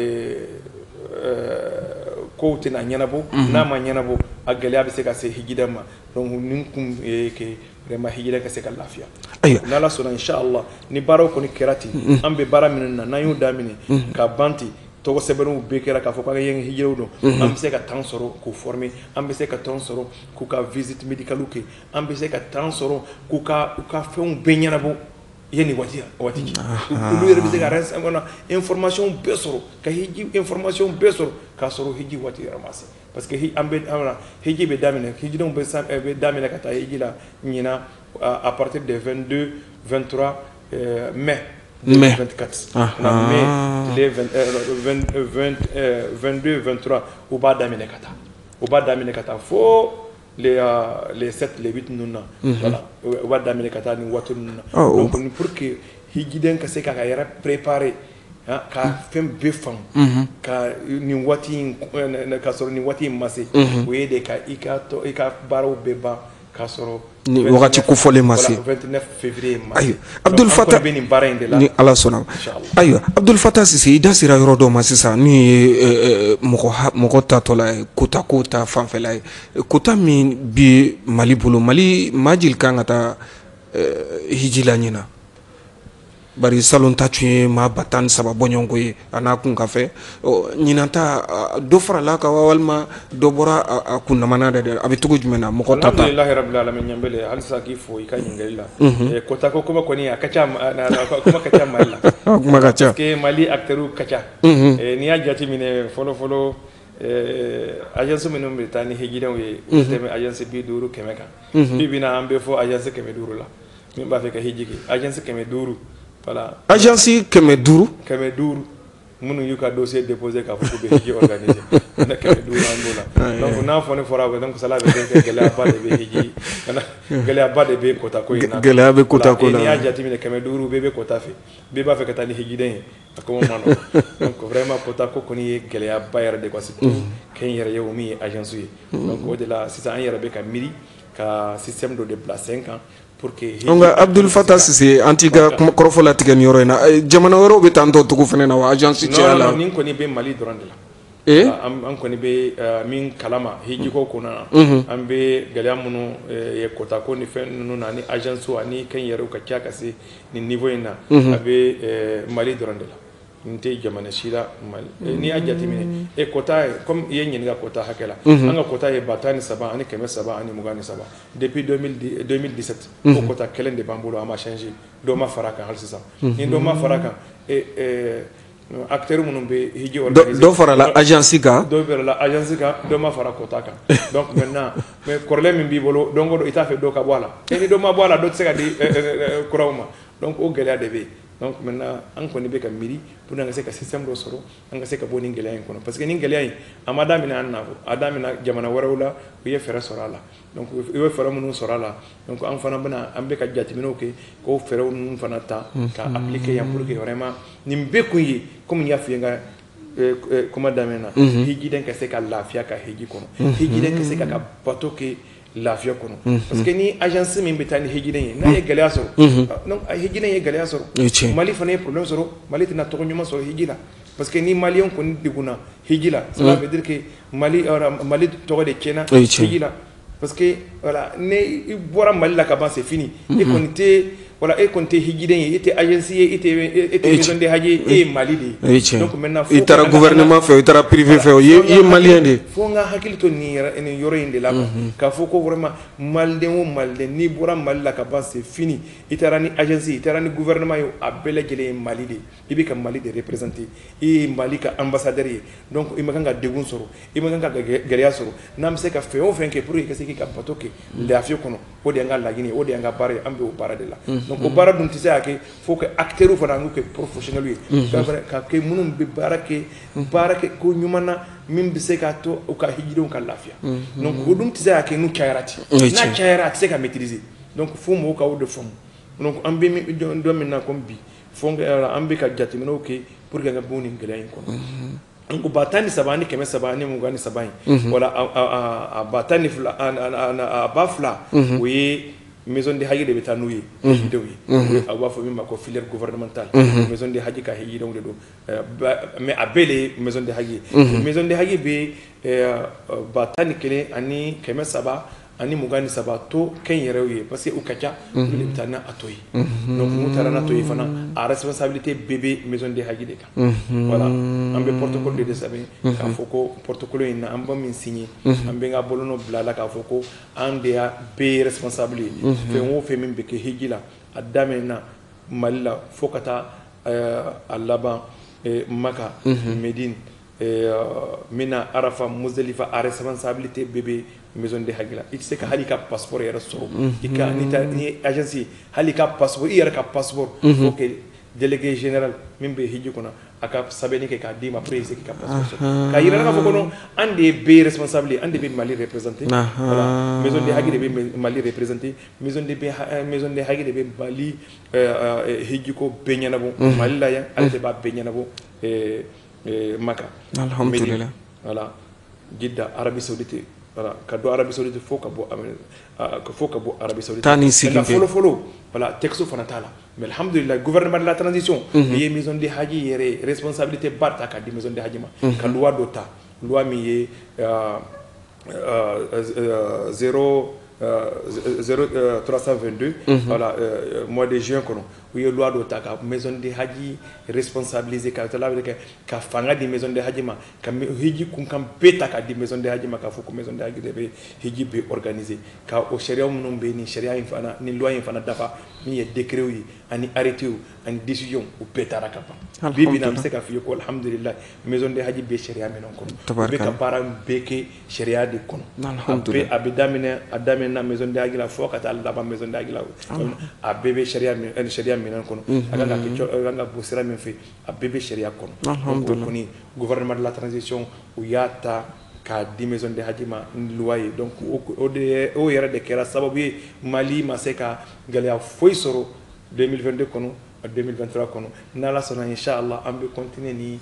kow tɛna ɲɛnabɔ. N'a ma ɲɛnabɔ, A gɛlɛya bɛ se ka se hijiden ma. Donc nin kun ye que vraiment hijiden ka se ka lafiya. Ayiwa, n'Ala sɔnna, inshallah, ni baaraw kɔni kɛra ten, an bɛ baara minnu na, n'an y'o daminɛ ka ban ten, tɔgɔ sɛbɛnniw bɛɛ kɛra k'a fɔ k'an ye hijidenw don, an bɛ se ka temps sɔrɔ k'u former, an bɛ se ka temps sɔrɔ k'u ka visite médicale kɛ, an bɛ se ka temps sɔrɔ k'u ka u ka fɛnw bɛɛ ɲɛnabɔ yanni waati cɛ. Olu yɛrɛ bɛ se ka renseignement, information bɛɛ sɔrɔ, ka hiji information bɛɛ sɔrɔ k'a sɔrɔ hiji waati yɛrɛ ma se, parce que an bɛ an hiji bɛ daminɛ, hijidenw bɛ daminɛ ka taa hiji la ɲinan à partir de 22, 23 mai 2024. Mai tile 20, 22, 23, u b'a daminɛ ka taa, u b'a daminɛ ka taa fo les 7, les 8 ninnu na. Voilà, u b'a daminɛ ka taa nin waati ninnu na. Donc pour que hijiden ka se k'a ka yɛrɛ préparer, ka fɛn bɛɛ faamu ka nin waati in, ka sɔrɔ nin waati in ma se, o ye de ka i ka baaraw bɛɛ ban k'a sɔrɔ ni wagati kofɔlen ma se. 29 février ma se. Ayiwa, Abdul Fatah bɛ nin baara in de la. Ni Ala sɔnna. Ayiwa, Abdul Fatah Sise, i da sera yɔrɔ dɔ ma sisan min ye mɔgɔ tatɔla ye, quota ko ta fanfɛla ye. Quota min bi Mali bolo, Mali maa jeli kan ka taa hiji la ɲina? Bari salon ta tun ye maa 13 000 bɔɲɔgɔnko ye a n'a kun ka fɛ. Ɲinan ta, dɔ farala kan walima dɔ bɔra a kundamana dɛ? A bɛ cogo jumɛn na mɔgɔ ta ta? Alhamdulilahi rabbil alamin. Ɲanbele, halisa k'i fo i ka ɲininkali la. Quota ko kuma kɔni, a ka ca, kuma ka ca Mali la. Kuma ka ca. Parce que Mali acteurs ka ca. N'i y'a jateminɛ, fɔlɔ fɔlɔ, agence minnu bɛ taa ni hijidenw ye, u tɛ tɛmɛ agence 50, 100 kan. Bi bi in na, an bɛ fɔ agence 500 la min b'a fɛ ka hiji kɛ, agence 500. Voilà. Agence 500? 500 minnu y'u ka dossier déposé k'a fɔ k'u bɛ hiji organiser, ne 500 an b'o la. Donc n'a fɔ ne fɔra, donc cela veut dire que gɛlɛyaba de bɛ hiji, gɛlɛyaba de bɛ quota ko in na. Gɛlɛya bɛ quota ko la. N'i y'a jateminɛ, 500 bɛɛ bɛ quota fɛ, bɛɛ b'a fɛ ka taa ni hijiden ye, a ko ma nɔgɔn. Donc vraiment, quota ko kɔni ye gɛlɛyaba yɛrɛ de quoi, surtout kɛnyɛrɛye o min ye agence ye. Donc o de la sisan, an yɛrɛ bɛ ka miiri ka système dɔ de bila sen kan pour que Nka Abdul Fatah Sise, an t'i ka kɔrɔfɔ latigɛ nin yɔrɔ in na. Jamana wɛrɛw bɛ tan tɔ cogo fana na wa, agence caya la? Non, nin kɔni bɛ Mali dɔrɔn de la. An kɔni bɛ min kalama hijiko kɔnɔ na, an bɛ gɛlɛya minnu ye quota ko ni fɛn ninnu na, ani agence ani kɛnyɛrɛw ka ca ka se nin niveau in na, a bɛ Mali dɔrɔn de la. Nin tɛ jamana si la Mali. N'i y'a jateminɛ, e quota ye, comme i ye ɲininka quota hakɛ la, an ka quota ye 13 323 depuis 2017. O quota kelen de b'an bolo, a ma changer, dɔ ma fara a kan hali sisan. Ni dɔ ma fara a kan, acteur minnu bɛ hiji organiser, dɔ farala agence kan. Dɔ farala agence kan, dɔ ma fara quota kan. Donc maintenant, mais kɔrɔlen min b'i bolo, don o don i t'a fɛ dɔ ka bɔ a la, e ni dɔ ma bɔ a la, dɔ tɛ se ka di kuraw ma. Donc o gɛlɛya de bɛ yen. Donc maintenant, an kɔni bɛ ka miiri pour an ka se ka système dɔ sɔrɔ, an ka se ka bɔ nin gɛlɛya in kɔnɔ, parce que nin gɛlɛya in, a ma daminɛ an na, a daminɛ jamana wɛrɛw la, u ye fɛɛrɛ sɔrɔ a la. Donc u ye fɛɛrɛ minnu sɔrɔ a la, donc an fana bɛna, an bɛ ka jateminɛw kɛ k'o fɛɛrɛw ninnu fana ta ka appliquer yan, pour que vraiment nin bɛɛ kun ye, comme n y'a f'i ye n ka kuma daminɛ na, hijiden ka se ka lafiya ka hiji kɔnɔ, hijiden ka se ka bato kɛ lafiya kɔnɔ, parce que ni agence min bɛ taa ni hijiden ye, n'a ye gɛlɛya sɔrɔ, donc hijiden ye gɛlɛya sɔrɔ, Mali fana ye problème sɔrɔ, Mali tɛna tɔgɔ ɲuman sɔrɔ hiji la, parce que ni Maliyɛn kɔni degunna hiji la, cela veut dire que Mali tɔgɔ de tiɲɛna hiji la, parce que voilà, ne i bɔra Mali la ka ban, c'est fini, e kɔni tɛ, voilà, e kɔni tɛ hijiden ye, e tɛ agence ye, e tɛ maison de hajj ye, e ye Mali de ye. Donc maintenant, i taara gouvernement fɛ, i taara privé fɛ, i ye Maliyɛn de ye. Fo n ka hakili to nin yɔrɔ in de la, k'a fɔ ko vraiment, Maliden o Maliden, n'i bɔra Mali la ka ban, c'est fini. I taara ni agence ye, i taara ni gouvernement ye, a bɛɛ lajɛlen ye Mali de ye. I bɛ ka Mali de représenter, i ye Mali ka ambassadeur ye. Donc i ma kan ka degun sɔrɔ, i ma kan ka gɛlɛya sɔrɔ. N'an bɛ se ka fɛn o fɛn kɛ pour que i ka se k'i ka bato kɛ lafiya kɔnɔ, o de y'an ka laɲini ye, o de y'an ka baara ye, an bɛ o baara de la. Donc o baara dun tɛ se ka kɛ fo que acteurs fana, an k'u kɛ professionnels ye, ka kɛ minnu bɛ baara kɛ ko ɲuman na, min bɛ se k'a to u ka hijidenw ka lafiya. Donc o dun tɛ se ka kɛ n'u cayara ten. N'a cayara, a tɛ se ka maîtriser. Donc fo mɔgɔw ka o de faamu. Donc an bɛ don min na comme bi, fo an bɛ ka jateminɛw kɛ pour que an ka bɔ nin gɛlɛya in kɔnɔ. Donc 13 323 in, voilà, a 12 000, a 2000, o ye Maison de Hajj de bɛ taa n'u ye hijidenw ye, a b'a fɔ min ma ko filière gouvernementale. Maison de Hajj ka hijidenw de don, mais a bɛɛ de ye Maison de Hajj ye. Maison de Hajj bɛ 11,323 to kɛnyɛrɛw ye, parce que u ka ca, olu de bɛ taa n'a tɔ ye. Donc n'u taara n'a tɔ ye fana, a responsabilité bɛɛ bɛ Maison de Hajj de kan. Voilà, an bɛ protocole de sɛbɛn k'a fɔ ko protocole in na, an bɛ min signé, an bɛ n ka bolonɔ bila a la k'a fɔ ko an de y'a bɛɛ responsable ye. Fɛn o fɛn min bɛ kɛ hiji la, a daminɛ Mali la fo ka taa a laban Maka, Medine, Mina, Arafa, Muzdalifa, a responsabilité bɛɛ bɛ Maison de Hajj la. I tɛ se ka hali i ka passeport yɛrɛ sɔrɔ, i ka ni ye agence ye, hali i ka passeport, i yɛrɛ ka passeport, faut que délégué général min bɛ hiji kɔnɔ, a ka sɛbɛnni kɛ k'a d'i ma pour que i se k'i ka passeport sɔrɔ, k'a yira k'a fɔ ko non, an de ye bɛɛ responsable ye, an de bɛ Mali représenter. Voilà, Maison de Hajj de bɛ Mali représenter, Maison de Hajj de bɛ Mali hiji ko bɛɛ ɲɛnabɔ Mali la yan, ale de b'a bɛɛ ɲɛnabɔ Maka. Alhamdulillah. Voilà, Jidda, Arabie Saoudite, voilà, ka don Arabie Saoudite fo ka bɔ, fo ka bɔ Arabie Saoudite. Taa ni segin. Fɔlɔ fɔlɔ, voilà, texte fana t'a la, mais alhamdulillah, gouvernement de la transition i ye Maison de Hajj yɛrɛ responsabilité ba ta k'a di Maison de Hajj ma, ka loi dɔ ta, loi min ye 0 0 322, voilà, mois de juin kɔnɔ, u ye loi dɔ ta ka Maison de Hajj responsabiliser, ka tala kɛ ka fanga di Maison de Hajj ma, ka hiji kunkan bɛɛ ta k'a di Maison de Hajj ma, k'a fɔ ko Maison de Hajj de bɛ hiji bɛɛ organiser, ka o sariya minnu bɛ yen, ni sariya in fana, ni loi in fana dafa, min ye décret ye ani arrêté ani décision, u bɛɛ taara ka ban. Bi bi in na, an bɛ se k'a f'i ye ko alhamdulillah, Maison de Hajj bɛ sariya minɛn kɔnɔ, u bɛ ka baara bɛɛ kɛ sariya de kɔnɔ. A bɛ daminɛ, a daminɛ Maison de Hajj la fo ka taa laban Maison de Hajj la, a bɛɛ bɛ sariya minɛn kɔnɔ. A kan ka kɛ, a kan ka bɔ sira min fɛ, a bɛɛ bɛ sariya kɔnɔ. Alhamdulillah. Kɔni gouvernement de la transition, u y'a ta k'a di Maison de Hajj ma loi ye. Donc o de, o yɛrɛ de kɛra sababu ye Mali ma se ka gɛlɛya foyi sɔrɔ 2022 kɔnɔ, 2023 kɔnɔ. N'Ala sɔnna, inshallah, an bɛ continuer ni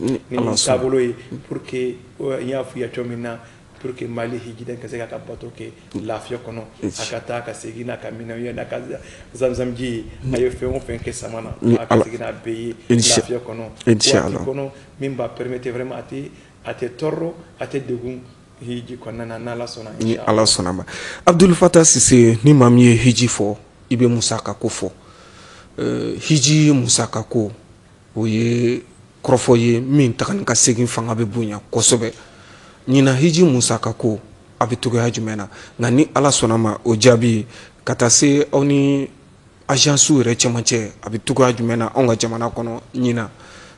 taabolo ye pour que, n y'a f'i ye cogo min na, pour que Mali hijiden ka se k'a ka bato kɛ lafiya kɔnɔ, a ka taa ka segin n'a ka minɛnw ye, n'a ka zamzamji ye, a ye fɛn o fɛn kɛ sama na, a ka segin n'a bɛɛ ye lafiya kɔnɔ, waati kɔnɔ min b'a permettre vraiment a tɛ tɔɔrɔ, a tɛ degun hiji kɔnɔna na, n'Ala sɔnna. Ni Ala sɔnna ma. Abdul Fatah Sise, ni maa min ye hiji fɔ, i bɛ musaka ko fɔ. Hiji musaka ko, o ye kɔrɔfɔ ye min taga ni ka segin fanga bɛ bonya kosɛbɛ. Ɲinan hiji musaka ko a bɛ togoya jumɛn na? Nka ni Ala sɔnna ma, o jaabi ka taa se aw ni agence yɛrɛ cɛmancɛ, a bɛ togoya jumɛn na anw ka jamana kɔnɔ ɲinan?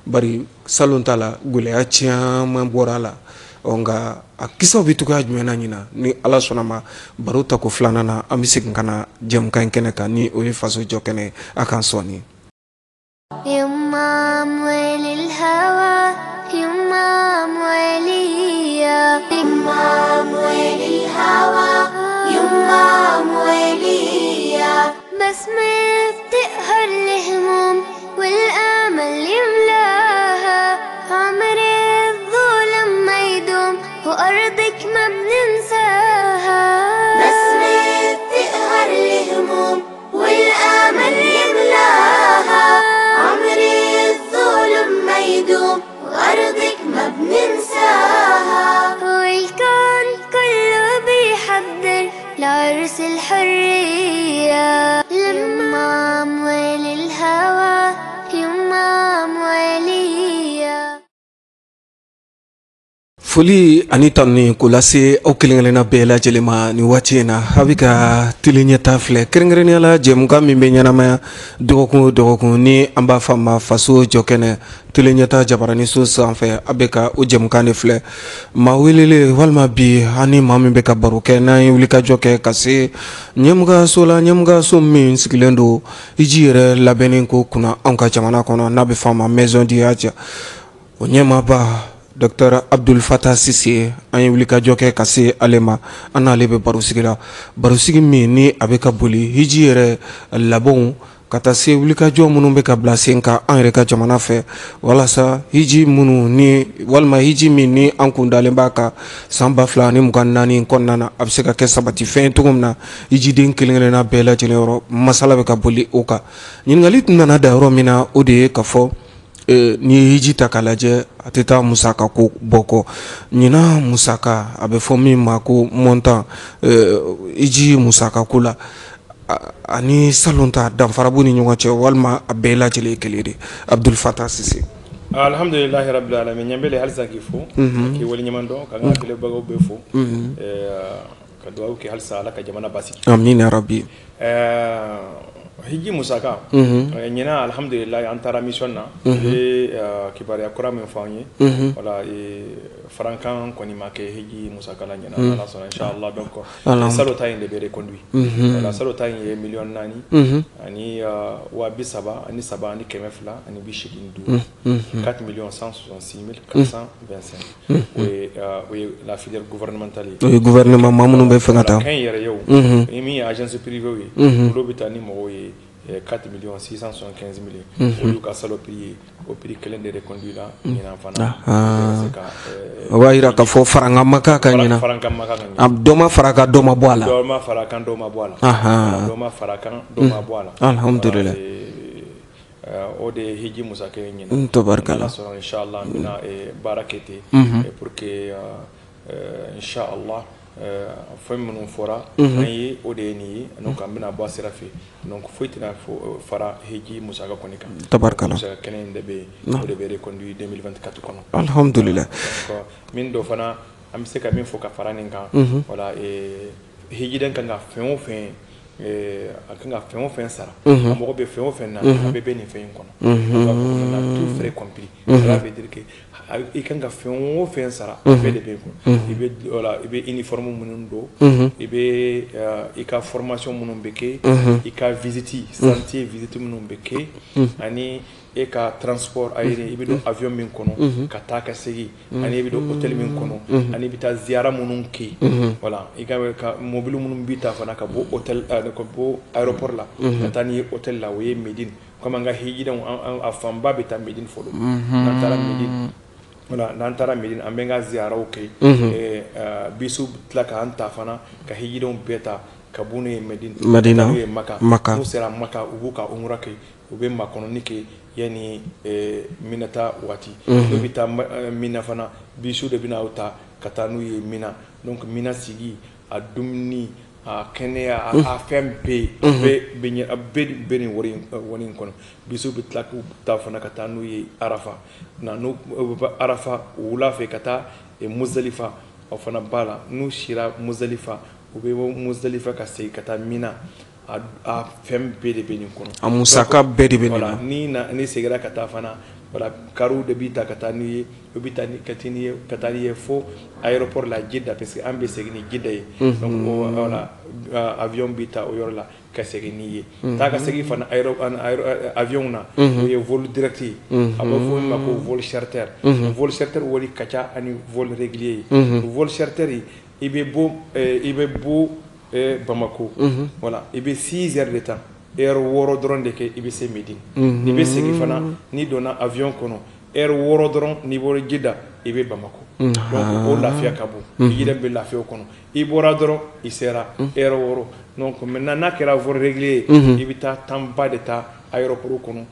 Bari salon ta la, gɛlɛya caman bɔra a la. Ɔ nka a kisaw bɛ togoya jumɛn na ɲinan? Ni Ala sɔnna ma, baro tako filanan na, an bɛ segin ka na jɛmukan in kɛnɛ kan, ni o ye Faso Jɔ kɛnɛ ye. A k'an sɔnni. يما أموال الهوى، يما أموالية، يما أموال الهوى، يما أموالية، بسمة بتقهر الهموم والآمل يملاها، عمر الظلم ما يدوم وأرضك ما بننساها، بسمة بتقهر الهموم والآمل يملاها، عمر الظلم ما يدوم وأرضك ما بننساها، والكون كله بيحضر لعرس الحرية، لما أموال الهوى، يما أموالية. Foli ani tanuni k'o lase aw kelen kelenna bɛɛ lajɛlen ma nin waati in na. A bɛ ka tele ɲɛta filɛ, kɛrɛnkɛrɛnnenya la jɛmukan min bɛ ɲɛnamaya dɔgɔkun o dɔgɔkun, ni an b'a fɔ a ma Faso Jɔ Kɛnɛ, tele ɲɛta jabaraniso sanfɛ. A bɛ ka o jɛmukan de filɛ. Maa welelen walima bi an ni maa min bɛ ka baro kɛ, n'an ye wulikajɔ kɛ ka se ɲɛmɔgɔyaso la, ɲɛmɔgɔyaso min sigilen don hiji yɛrɛ labɛnni ko kunna anw ka jamana kɔnɔ, n'a bɛ fɔ a ma Maison du Hadj, o ɲɛmaaba Docteur Abdul Fatah Sise, an ye wulikajɔ kɛ ka se ale ma. An n'ale bɛ barosigi la, barosigi min ni a bɛ ka boli hiji yɛrɛ labɛnw. Ka taa se wulikajɔ minnu bɛ ka bila sen kan an yɛrɛ ka jamana fɛ walasa hiji minnu ni walima hiji min ni an kun dalen b'a kan san 2024 kɔnɔna na, a bɛ se ka kɛ sabatifɛn cogo min na hijiden kelen-kelenna bɛɛ lajɛlen yɔrɔ. Masala bɛ ka boli o kan. Ɲininkali tun nana da yɔrɔ min na, o de ye ka fɔ n'i ye hiji ta k'a lajɛ, a tɛ taa musaka ko bɔ kɔ. Ɲinan musaka, a bɛ fɔ min ma ko montant, hiji musaka ko la ani salon ta, danfara b'u ni ɲɔgɔn cɛ walima a bɛɛ lajɛlen ye kelen de? Abdul Fatah Sise. Alhamdulilahi rabbil alamin. Ɲanbele, halisa k'i fo, k'i waleɲuman dɔn, ka n ka filɛbagaw bɛɛ fo, ka dugawu kɛ halisa Ala ka jamana basigi. Amina rabi. Hiji musaka ɲinan, alhamdulilahi, an taara mission na, i ye kibaruya kura min fɔ an ye, voilà, farankan kɔni ma kɛ hiji musaka la ɲinan, Ala sɔnna, inchallah. Donc salon ta in de bɛ reconduit. Voilà, salon ta in ye 4 miliyɔn ani 33,285, 4 166 425. O ye la filière gouvernementale ye. O ye gouvernement maa minnu bɛ fɛ ka taa. Kɛ n yɛrɛ ye, o ni min ye agence privée ye, olu bɛ taa ni mɔgɔw ye 4 675 mille. Olu ka salon prix ye, o prix kelen de reconduit la ɲinan fana. O b'a yira k'a fɔ farankan ma k'a kan ɲinan. Farankan ma k'a kan ɲinan. Dɔ ma fara kan, dɔ ma bɔ a la. Dɔ ma fara kan, dɔ ma bɔ a la. Dɔ ma fara kan, dɔ ma bɔ a la. Alhamdulilayi. O de ye hiji musaka ye ɲinan. Tabarikala. Ala sɔnna, inchallah, an bɛna baara kɛ ten pour que, inchallah, fɛn minnu fɔra an ye, o de ye nin ye. Donc an bɛna bɔ a sira fɛ, donc foyi tɛna fara hiji musaka kɔni kan. Tabarikala. Musaka kelen in de bɛ yen, o de bɛ reconduit 2024 kɔnɔ. Alhamdulilayi. Donc min dɔ fana, an bɛ se ka min fɔ ka fara nin kan, voilà, hijiden kan ka fɛn o fɛn, a kan ka fɛn o fɛn sara, a mago bɛ fɛn o fɛn na, a bɛɛ bɛ nin fɛn in kɔnɔ. An b'a fɔ ko maintenant tout frais compris. Cela veut dire que i kan ka fɛn o fɛn sara, a bɛɛ de bɛ yen kɔnɔ. I bɛ, voilà, i bɛ uniforme minnu don, i bɛ i ka formation minnu bɛ kɛ, i ka visite santé, visite minnu bɛ kɛ, ani e ka transport aérien, i bɛ don avion min kɔnɔ ka taa ka segin, ani i bɛ don hôtel min kɔnɔ, ani i bɛ taa ziyara minnu kɛ, voilà, i ka mobili minnu bɛ ta fana ka bɔ hôtel, ka bɔ aéroport la ka taa n'i ye hôtel la, o ye Médine. Comme an ka hijidenw, a fanba bɛ taa Médine fɔlɔ. N'an taara Médine, voilà, n'an taara Médine, an bɛ n ka ziyaraw kɛ, bisiw tila k'an ta fana ka hijidenw bɛɛ ta ka bɔ n'u ye Médine, Madina, ka taa n'u ye Maka. Maka. N'u sera Maka, u b'u ka umura kɛ, u bɛ makɔnɔni kɛ yanni Mina ta waati. N'u bɛ taa Mina fana, bisiw de bɛ n'aw ta ka taa n'u ye Mina. Donc Mina sigi, a dumuni, a kɛnɛya, a fɛn bɛɛ bɛɛ bɛ ɲɛ, a bɛɛ bɛ nin wari in kɔnɔ. Bisiw bɛ tila k'u ta fana ka taa n'u ye Arafa na, n'u bɛ Arafa wula fɛ ka taa Muzdalifa, o fana b'a la. N'u sira Muzdalifa, u bɛ bɔ Muzdalifa ka segin ka taa Mina. A fɛn bɛɛ de bɛ nin kɔnɔ. A musaka bɛɛ de bɛ nin Voilà, na. ni na ni seginna ka taa fana, voilà, kariw de b'i ta ka taa n'i ye, u bɛ taa ni ka taa n'i ye ka taa n'i ye fo aéroport la Jidda, parce que an bɛ segin ni Jidda ye. Donc o, voilà, avion b'i ta o yɔrɔ la ka segin n'i ye. Taa ka segin fana avion na, o ye vol direct ye. A bɛ fɔ min ma ko vol charter. Vol charter wari ka ca ani vol régulier ye. Vol charter ye, i bɛ bɔ Bamako, voilà, i bɛ 6 heures de temps, heure 6 dɔrɔn de kɛ, i bɛ se Médine. I bɛ segin fana, n'i donna avion kɔnɔ, heure 6 dɔrɔn, n'i bɔra Jidda, i bɛ Bamako. Donc o lafiya ka bon, i yɛrɛ bɛ lafiya o kɔnɔ. I bɔra dɔrɔn, i sera heure 6. Donc maintenant, n'a kɛra vol régulier ye, i bɛ taa temps ba de ta aéroport kɔnɔ,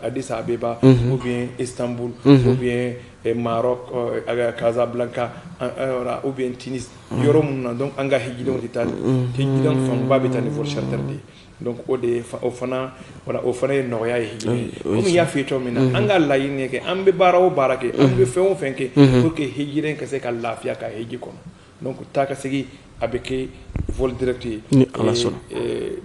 Addis Abeba ou bien Istanbul ou bien Maroc, Casablanca, voilà, ou bien Tunis, yɔrɔ minnu na. Donc an ka hijidenw tɛ taa, hijidenw fanba bɛ taa ni vol charter de ye. Donc o de ye o fana, voilà, o fana ye nɔgɔya ye hijiden ye. Komi n y'a f'i ye cogo min na, an ka laɲini ye kɛ, an bɛ baara o baara kɛ, an bɛ fɛn o fɛn kɛ pour que hijiden ka se ka lafiya ka hiji kɔnɔ. Donc taa ka segin, a bɛ kɛ vol direct ye. Ni Ala sɔnna.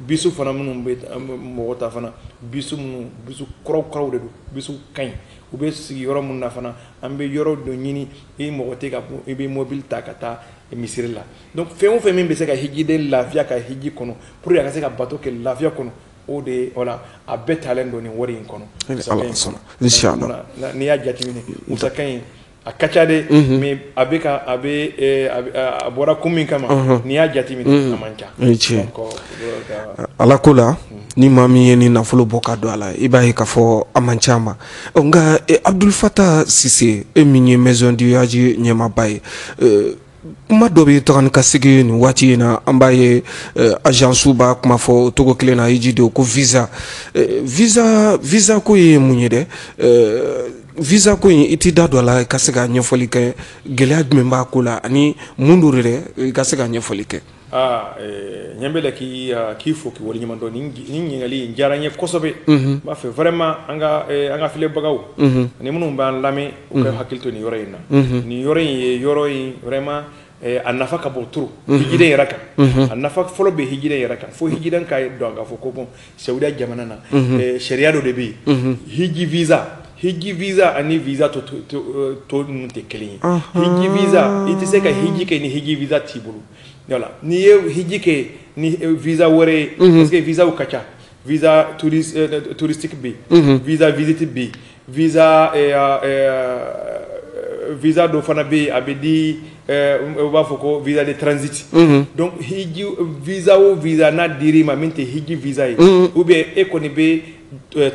Bisu fana minnu bɛ mɔgɔ ta fana, bisu minnu, bisu kuraw kuraw de don, bisu ka ɲi. U bɛ sigi yɔrɔ minnu na fana, an bɛ yɔrɔ dɔ ɲini, i mɔgɔ tɛ ka i bɛ mobili ta ka taa misiri la. Donc fɛn o fɛn min bɛ se ka hijiden lafiya ka hiji kɔnɔ, pour que a ka se ka bato kɛ lafiya kɔnɔ, o de ye, voilà, a bɛɛ talen don nin wari in kɔnɔ. Ni Musaka Ala in sɔnna. kɔnɔ. Inshallah. N'i y'a jateminɛ, musaka in a ka ca dɛ, mais a bɛ ka a bɛ a bɔra kun min kama, n'i y'a jateminɛ, a man ca. O ye tiɲɛ. Donc Ala ko la. Ni maa min ye ni nafolo bɔ ka don a la, i b'a ye k'a fɔ a man ca ma. Nka Abdul Fatah Cissé, e min ye Maison du Hadj ɲɛmaaba ye, kuma dɔ bɛ taga ni ka segin nin waati in na, an b'a ye agence b'a kuma fɔ o cogo kelen na, hijidenw ko visa, visa ko ye mun ye dɛ? Visa ko in, i t'i da don a la i ka se ka ɲɛfɔli kɛ, gɛlɛya jumɛn b'a ko la ani mun don dɛ, i ka se ka ɲɛfɔli kɛ? Aa, ɲɛ bɛ la k'i fo k'i waleɲuman dɔn. Nin ɲininkali in diyara n ye kosɛbɛ. N b'a fɛ vraiment an ka filɛbagaw ani minnu b'an lamɛn, u ka hakili to nin yɔrɔ in na. Nin yɔrɔ in ye yɔrɔ in vraiment a nafa ka bon trop hijiden yɛrɛ kan. A nafa fɔlɔ bɛ hijiden yɛrɛ kan, fo hijiden ka dɔn k'a fɔ ko bon, Saudiya jamana na, sariya dɔ de bɛ yen, hiji visa. Hiji visa ani visa to ninnu tɛ kelen ye. Hiji visa, i tɛ se ka hiji kɛ ni hiji visa t'i bolo. Voilà, n'i ye hiji kɛ ni visa wɛrɛ ye, parce que visa ka ca, visa touristique bɛ yen, visa visite bɛ yen, visa dɔ fana bɛ yen, a bɛ di, u b'a fɔ ko visa de transit. Donc hiji visa o visa n'a dir'i ma min tɛ hiji visa ye, ou bien e kɔni bɛ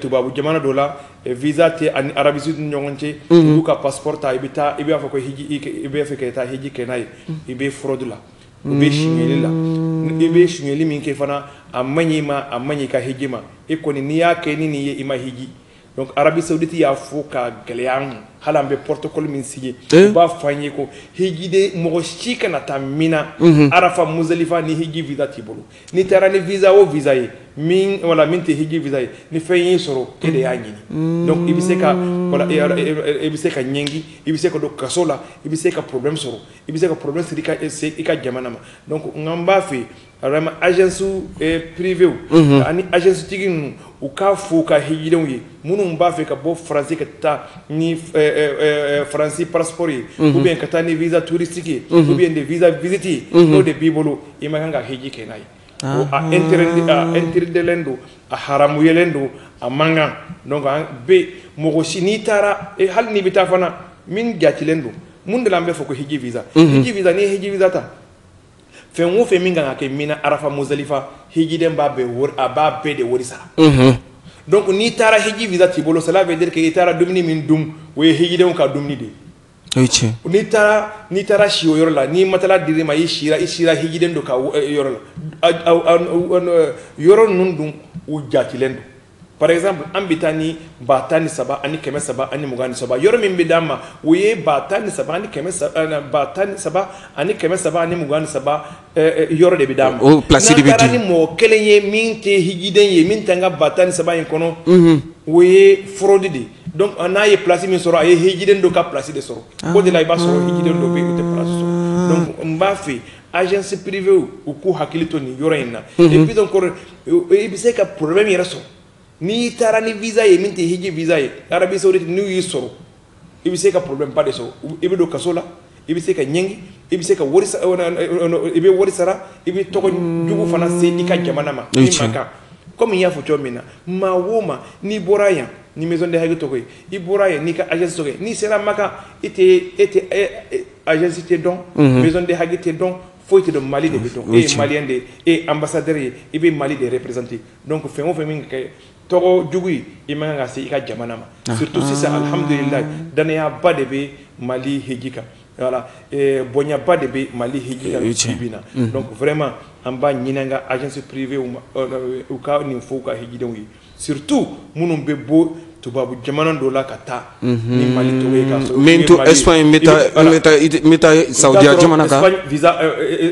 tubabu jamana dɔ la, visa tɛ ani Arabie Saoudite ni ɲɔgɔn cɛ, i b'u ka passeport ta, i bɛ taa, i b'a fɔ ko hiji, i b'a fɛ ka taa hiji kɛ n'a ye, i bɛ fraude la, u bɛ suɲɛli la. I bɛ suɲɛli min kɛ fana, a man ɲi i ma, a man ɲi i ka hiji ma. E kɔni, n'i y'a kɛ ni nin ye, i ma hiji. Donc Arabie Saoudite y'a fɔ ka gɛlɛya an ma, hali an bɛ protocole min signé, u b'a fɔ an ye ko hijiden mɔgɔ si kana taa Mina, Arafa, Muzalifa ni hiji visa t'i bolo. N'i taara ni visa o visa ye min, wala min tɛ hiji visa ye, ni fɛn y'i sɔrɔ, e de y'a ɲini. Donc i bɛ se ka, wala i bɛ se ka ɲɛngi, i bɛ se ka don kaso la, i bɛ se ka problème sɔrɔ, i bɛ se ka problème siri i ka jamana ma. Donc n b'a fɛ vraiment agence privée ani agence tigi ninnu, u k'a fɔ u ka hijidenw ye, minnu b'a fɛ ka bɔ Faransi ka taa ni Faransi passeport ye, ou bien ka taa ni visa touristique ye, ou bien de visa visite ye, n'o de b'i bolo, i man kan ka hiji kɛ n'a ye. A interditlen don, a haramuyalen don, a man kan. Donc an bɛ mɔgɔ si, n'i taara, hali n'i bɛ taa fana min jatilen don, mun de la an bɛ fɔ ko hiji visa? Hiji visa, n'i ye hiji visa ta, fɛn o fɛn min kan ka kɛ Mina, Arafa, Muzalifa, hijiden b'a bɛɛ wari, a b'a bɛɛ de wari sara. Donc n'i taara hiji visa t'i bolo, cela veut dire que i taara dumuni min dun, o ye hijidenw ka dumuni de ye. O ye tiɲɛ. N'i taara si o yɔrɔ la, ni matelas dir'i ma, i sira hijiden dɔ ka yɔrɔ la, yɔrɔ ninnu dun, u jatilen don. Par exemple, an bɛ taa ni 13,323, yɔrɔ min bɛ d'an ma, o ye 13,323 yɔrɔ de bɛ d'an ma. O place de bɛ di. N'an taara ni mɔgɔ kelen ye min tɛ hijiden ye, min tɛ an ka 13,000 in kɔnɔ, o ye fraude de ye. Donc n'a ye place min sɔrɔ, a ye hijiden dɔ ka place de sɔrɔ. O de la i b'a sɔrɔ hijiden dɔ bɛ yen, o tɛ place sɔrɔ. Donc n b'a fɛ agence privée, u k'u hakili to nin yɔrɔ in na. Et puis encore, i bɛ se ka problème yɛrɛ sɔrɔ n'i taara ni visa ye min tɛ hiji visa ye. Arabie Saoudite, n'u y'i sɔrɔ, i bɛ se ka problème ba de sɔrɔ. I bɛ don kaso la, i bɛ se ka ɲɛngi, i bɛ se ka wari, i bɛ wari sara, i bɛ tɔgɔ jugu fana se i ka jamana ma. Min man kan. Komi n y'a fɔ cogo min na, maa o maa n'i bɔra yan ni Maison de Hajj tɔgɔ ye, i bɔra yan n'i ka agence tɔgɔ ye, n'i sera Maka, e tɛ agence tɛ dɔn, Maison de Hajj tɛ dɔn, foyi tɛ dɔn, Mali de bɛ dɔn. E ye malien de ye, e ye ambassadeur ye, i bɛ Mali de représenter. Donc fɛn o fɛn min kɛ tɔgɔ jugu ye, i man kan ka se i ka jamana ma. Surtout sisan, alhamdulilayi, danayaba de bɛ Mali hiji kan. Voilà, bonyaba de bɛ Mali hiji kan bi bi in na. Donc vraiment, an b'a ɲini an ka agence privée u ka nin fɔ u ka hijidenw ye, surtout minnu bɛ bɔ tubabu jamana dɔ la ka taa ni Mali tɔgɔ ye, k'a sɔrɔ Min to Espagne, n bɛ taa, n bɛ taa Saudiya jamana kan. Espagne visa,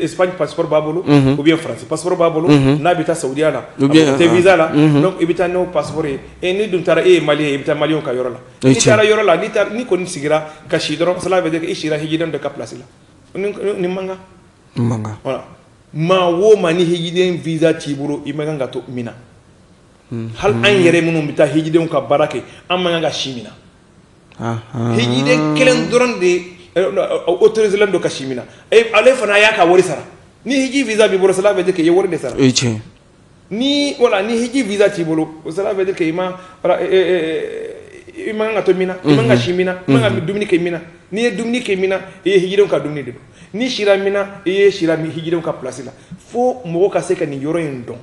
Espagne passeport b'a bolo, ou bien France passeport b'a bolo, n'a bɛ taa Saudiya la, ou bien a tɛ visa la. Donc i bɛ taa n'o passeport ye, et ni dun taara, e ye malien ye, i bɛ taa malien ka yɔrɔ la. N'i taara yɔrɔ la, n'i taara, n'i kɔni sigira ka si dɔrɔn, cela veut dire que i sira hijiden dɔ ka place la. Ni man kan. Man kan. Voilà, maa o maa ni hijiden visa t'i bolo, i man kan ka to Mina. Hali an yɛrɛ minnu bɛ taa hijidenw ka baara kɛ, an man kan ka si Mina. Hijiden kelen dɔrɔn de autorisé len don ka si Mina, ale fana y'a ka wari sara. Ni hiji visa b'i bolo, cela veut dire que i ye wari de sara. O ye tiɲɛ. Ni, voilà, ni hiji visa t'i bolo, cela veut dire que i ma, voilà, i man kan ka to Mina, i man kan ka si Mina, i man kan ka dumuni kɛ Mina. N'i ye dumuni kɛ Mina, i ye hijidenw ka dumuni de dun. N'i sira Mina, i ye sira hijidenw ka place la. Fo mɔgɔ ka se ka nin yɔrɔ in dɔn.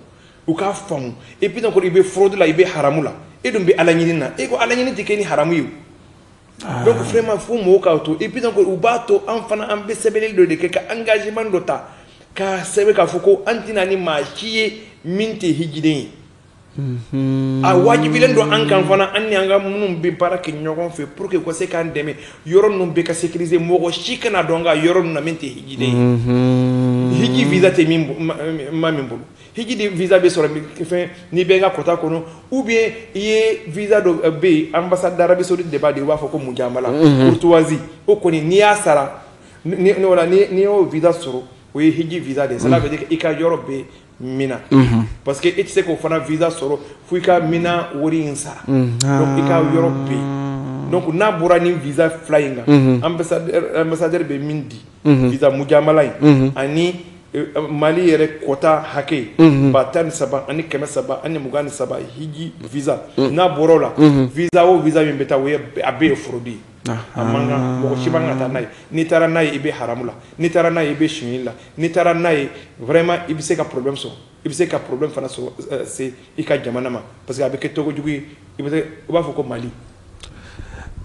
U k'a faamu. Et puis encore, i bɛ fraude la, i bɛ haramu la, e dun bɛ ala ɲini na, e ko ala ɲini tɛ kɛ ni haramu ye o. Donc vraiment, fo mɔgɔw k'a to. Et puis encore, u b'a to an fana, an bɛ sɛbɛnni dɔ de kɛ ka engagement dɔ ta k'a sɛbɛn k'a fɔ ko an tɛna ni maa si ye min tɛ hijiden ye. A wajibilen don an kan fana, an ni an ka minnu bɛ baara kɛ ɲɔgɔn fɛ, pour que u ka se k'an dɛmɛ, yɔrɔ ninnu bɛɛ ka sécuriser, mɔgɔ si kana dɔn ka yɔrɔ ninnu na min tɛ hijiden ye, hiji visa tɛ min ma min bolo. Hiji de visa bɛ sɔrɔ fɛn n'i bɛ n ka quota kɔnɔ, ou bien i ye visa dɔ bɛ yen, ambassade d'Arabie Saoudite de b'a di, u b'a fɔ ko mujamala, courtoisie. O kɔni, n'i y'a sara ni wala n'i y'o visa sɔrɔ, o ye hiji visa de ye. Cela veut dire que i ka yɔrɔ bɛ Mina, parce que e tɛ se k'o fana visa sɔrɔ fo i ka Mina wari in sara. Donc i ka yɔrɔ bɛ yen. Donc n'a bɔra ni visa fila in kan, ambassadeur bɛ min di, visa mujamala in ani Mali yɛrɛ quota hakɛ 13 323 hiji visa, n'a bɔra o la, visa o visa min bɛ taa, o ye a bɛɛ ye fraude ye. A man kan, mɔgɔ si man kan ka taa n'a ye. N'i taara n'a ye, i bɛ haramu la. N'i taara n'a ye, i bɛ sonyali la. N'i taara n'a ye, vraiment, i bɛ se ka problème sɔrɔ, i bɛ se ka problème fana sɔrɔ se i ka jamana ma, parce que a bɛ kɛ tɔgɔ jugu ye, i bɛ se u b'a fɔ ko Mali.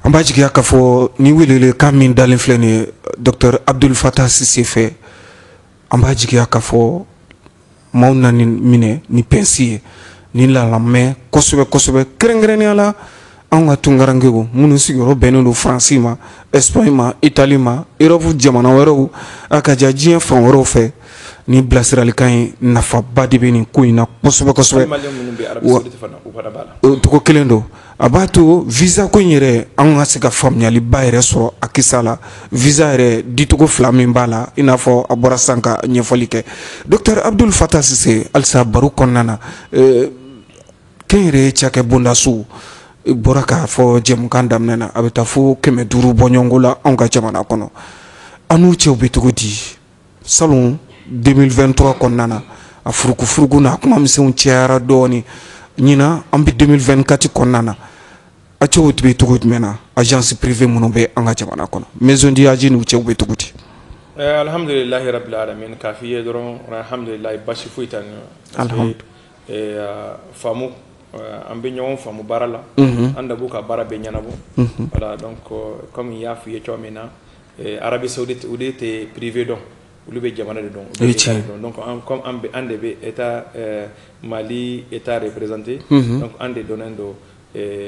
An b'a jigiya k'a fɔ ni welelekan min dalen filɛ nin ye docteur Abdul Fatah Sise fɛ, an b'a jigiya k'a fɔ maaw na nin minɛ ni pince ye, ni lamɛn kosɛbɛ kosɛbɛ, kɛrɛnkɛrɛnnenya la anw ka tunkarankew minnu sigiyɔrɔ bɛnnen don Faransi ma, Espagne ma, Italie ma, Europe jamana wɛrɛw, a ka ja diɲɛ fan wɛrɛw fɛ. Ni bilasiralikan ye, nafaba de bɛ nin ko in na kosɛbɛ kosɛbɛ. O togo kelen don, a b'a to visa ko in yɛrɛ, an ka se ka faamuyaliba yɛrɛ sɔrɔ a kisa la, visa yɛrɛ dicogo fila min b'a la, i n'a fɔ a bɔra sisan ka ɲɛfɔli kɛ. Docteur Abdul Fatah Sise, halisa baro kɔnɔna na, kɛnyɛrɛye cakɛ bondasow bɔra k'a fɔ jɛmukan daminɛ na, a bɛ taa fo 500 bɔɲɔgɔnko la anw ka jamana kɔnɔ. An n'u cɛw bɛ cogo di? Salon 2023 kɔnɔna na, a furuku n'a kuma misɛnw cayara dɔɔni. Ɲinan, an bɛ 2024 kɔnɔna na, a cɛw bɛ cogo jumɛn na? Agence privée minnu bɛ an ka jamana kɔnɔ, maison du hadj n'u cɛw bɛ cogo di? Alhamdulilahi rabbil alamin. K'a f'i ye dɔrɔn, alhamdulilahi, basi foyi t'an ni faamu, an bɛ ɲɔgɔn faamu baara la, an da b'u ka baara bɛɛ ɲɛnabɔ. Voilà, donc comme n y'a f'i ye cogo min na, Arabie Saoudite, o de tɛ privé dɔn, olu bɛ jamana de dɔn, olu bɛ état de dɔn. Donc an, comme an bɛ, an de bɛ état Mali état représenté, donc an de dɔnnen don,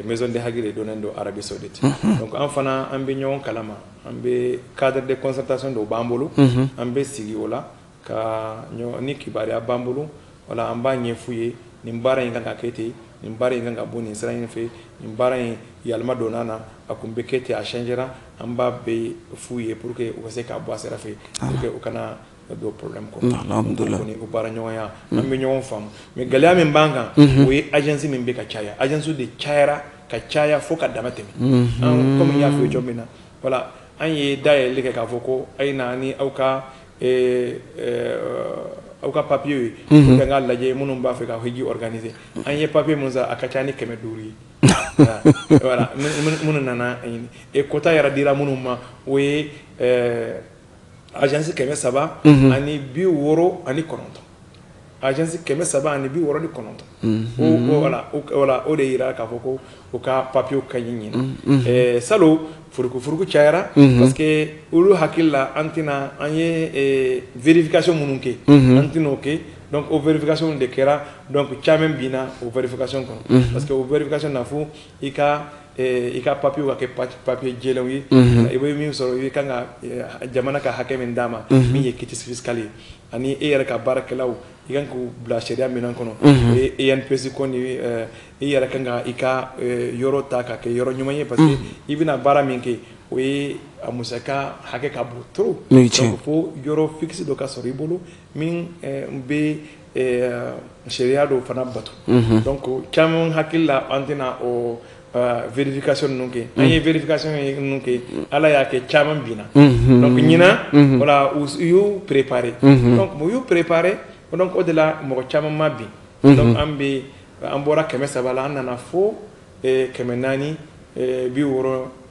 maison de hadj de dɔnnen don Arabie Saoudite. Donc an fana, an bɛ ɲɔgɔn kalama, an bɛ cadre de concertation dɔw b'an bolo, an bɛ sigi o la ka ni kibaruya b'an bolo, voilà, an b'a ɲɛf'u ye: nin baara in kan ka kɛ ten, nin baara in kan ka bɔ nin sira in fɛ, nin baara in yɛlɛma donna na, a kun bɛ kɛ ten, a changera. An b'a bɛɛ f'u ye pour que u ka se k'a bɔ a sira fɛ, pour que u kana don problème kɔnɔ. Alhamdulillah. Kɔni o baara ɲɔgɔnya, an bɛ ɲɔgɔn faamu. Mais gɛlɛya min b'an kan, o ye agence min bɛ ka caya. Agence de cayara ka caya fo ka dama tɛmɛ. An, comme n y'a f'i ye cogo min na, voilà, an ye dayɛlɛli kɛ k'a fɔ ko a ye na ni aw ka papier ye pour que an k'a lajɛ minnu b'a fɛ ka hiji organiser. An ye papier mun san, a ka ca ni 500 ye. Voilà, minnu nana ɲini, et quota yɛrɛ dira minnu ma, o ye agence 369, agence 369. O voilà, o voilà, o de yira k'a fɔ ko u ka papier ka ɲi ɲina. Salon furuku furuku cayara, parce que olu hakili la, an tɛna, an ye vérification minnu kɛ, an tɛna o kɛ. Donc o vérification de kɛra, donc caman binna o vérification kɔnɔ, parce que o vérification na, fo i ka papier ka kɛ papier jɛlenw ye. I bɛ min sɔrɔ, i kan ka jamana ka hakɛ min d'a ma, min ye quitus fiscal ye, ani e yɛrɛ ka baarakɛlaw, i kan k'u bila sariya minɛn kɔnɔ, o ye INPS ko ni i yɛrɛ kan ka i ka yɔrɔ ta ka kɛ yɔrɔ ɲuman ye, parce que i bɛna baara min kɛ, o ye a musaka hakɛ ka bon trop. Donc fo yɔrɔ fixe dɔ ka sɔrɔ i bolo min bɛ sariya dɔw fana bato. Donc caman hakili la, an tɛna o vérification ninnu kɛ. An ye vérification ninnu kɛ, Ala y'a kɛ caman binna. Donc ɲinan, voilà, u y'u préparé, donc u y'u préparé. Donc o de la, mɔgɔ caman ma bin. Donc an bɛ, an bɔra 300 la, an nana fo 469.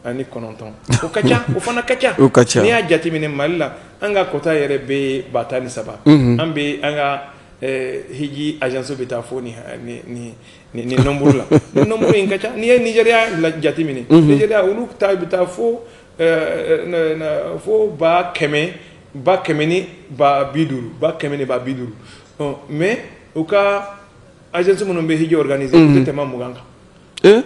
O ka ca, o fana ka ca. O ka ca. N'i y'a jateminɛ, Mali la, an ka quota yɛrɛ bɛ 13 000. An bɛ an ka hiji agence bɛ taa fo ni ni nombre la. Ni nombre in ka ca. N'i ye Nigeria jateminɛ, Nigeria olu ta bɛ taa fo fo 100 150 150. Mais u ka agence minnu bɛ hiji organiser, u tɛ tɛmɛ 20 kan.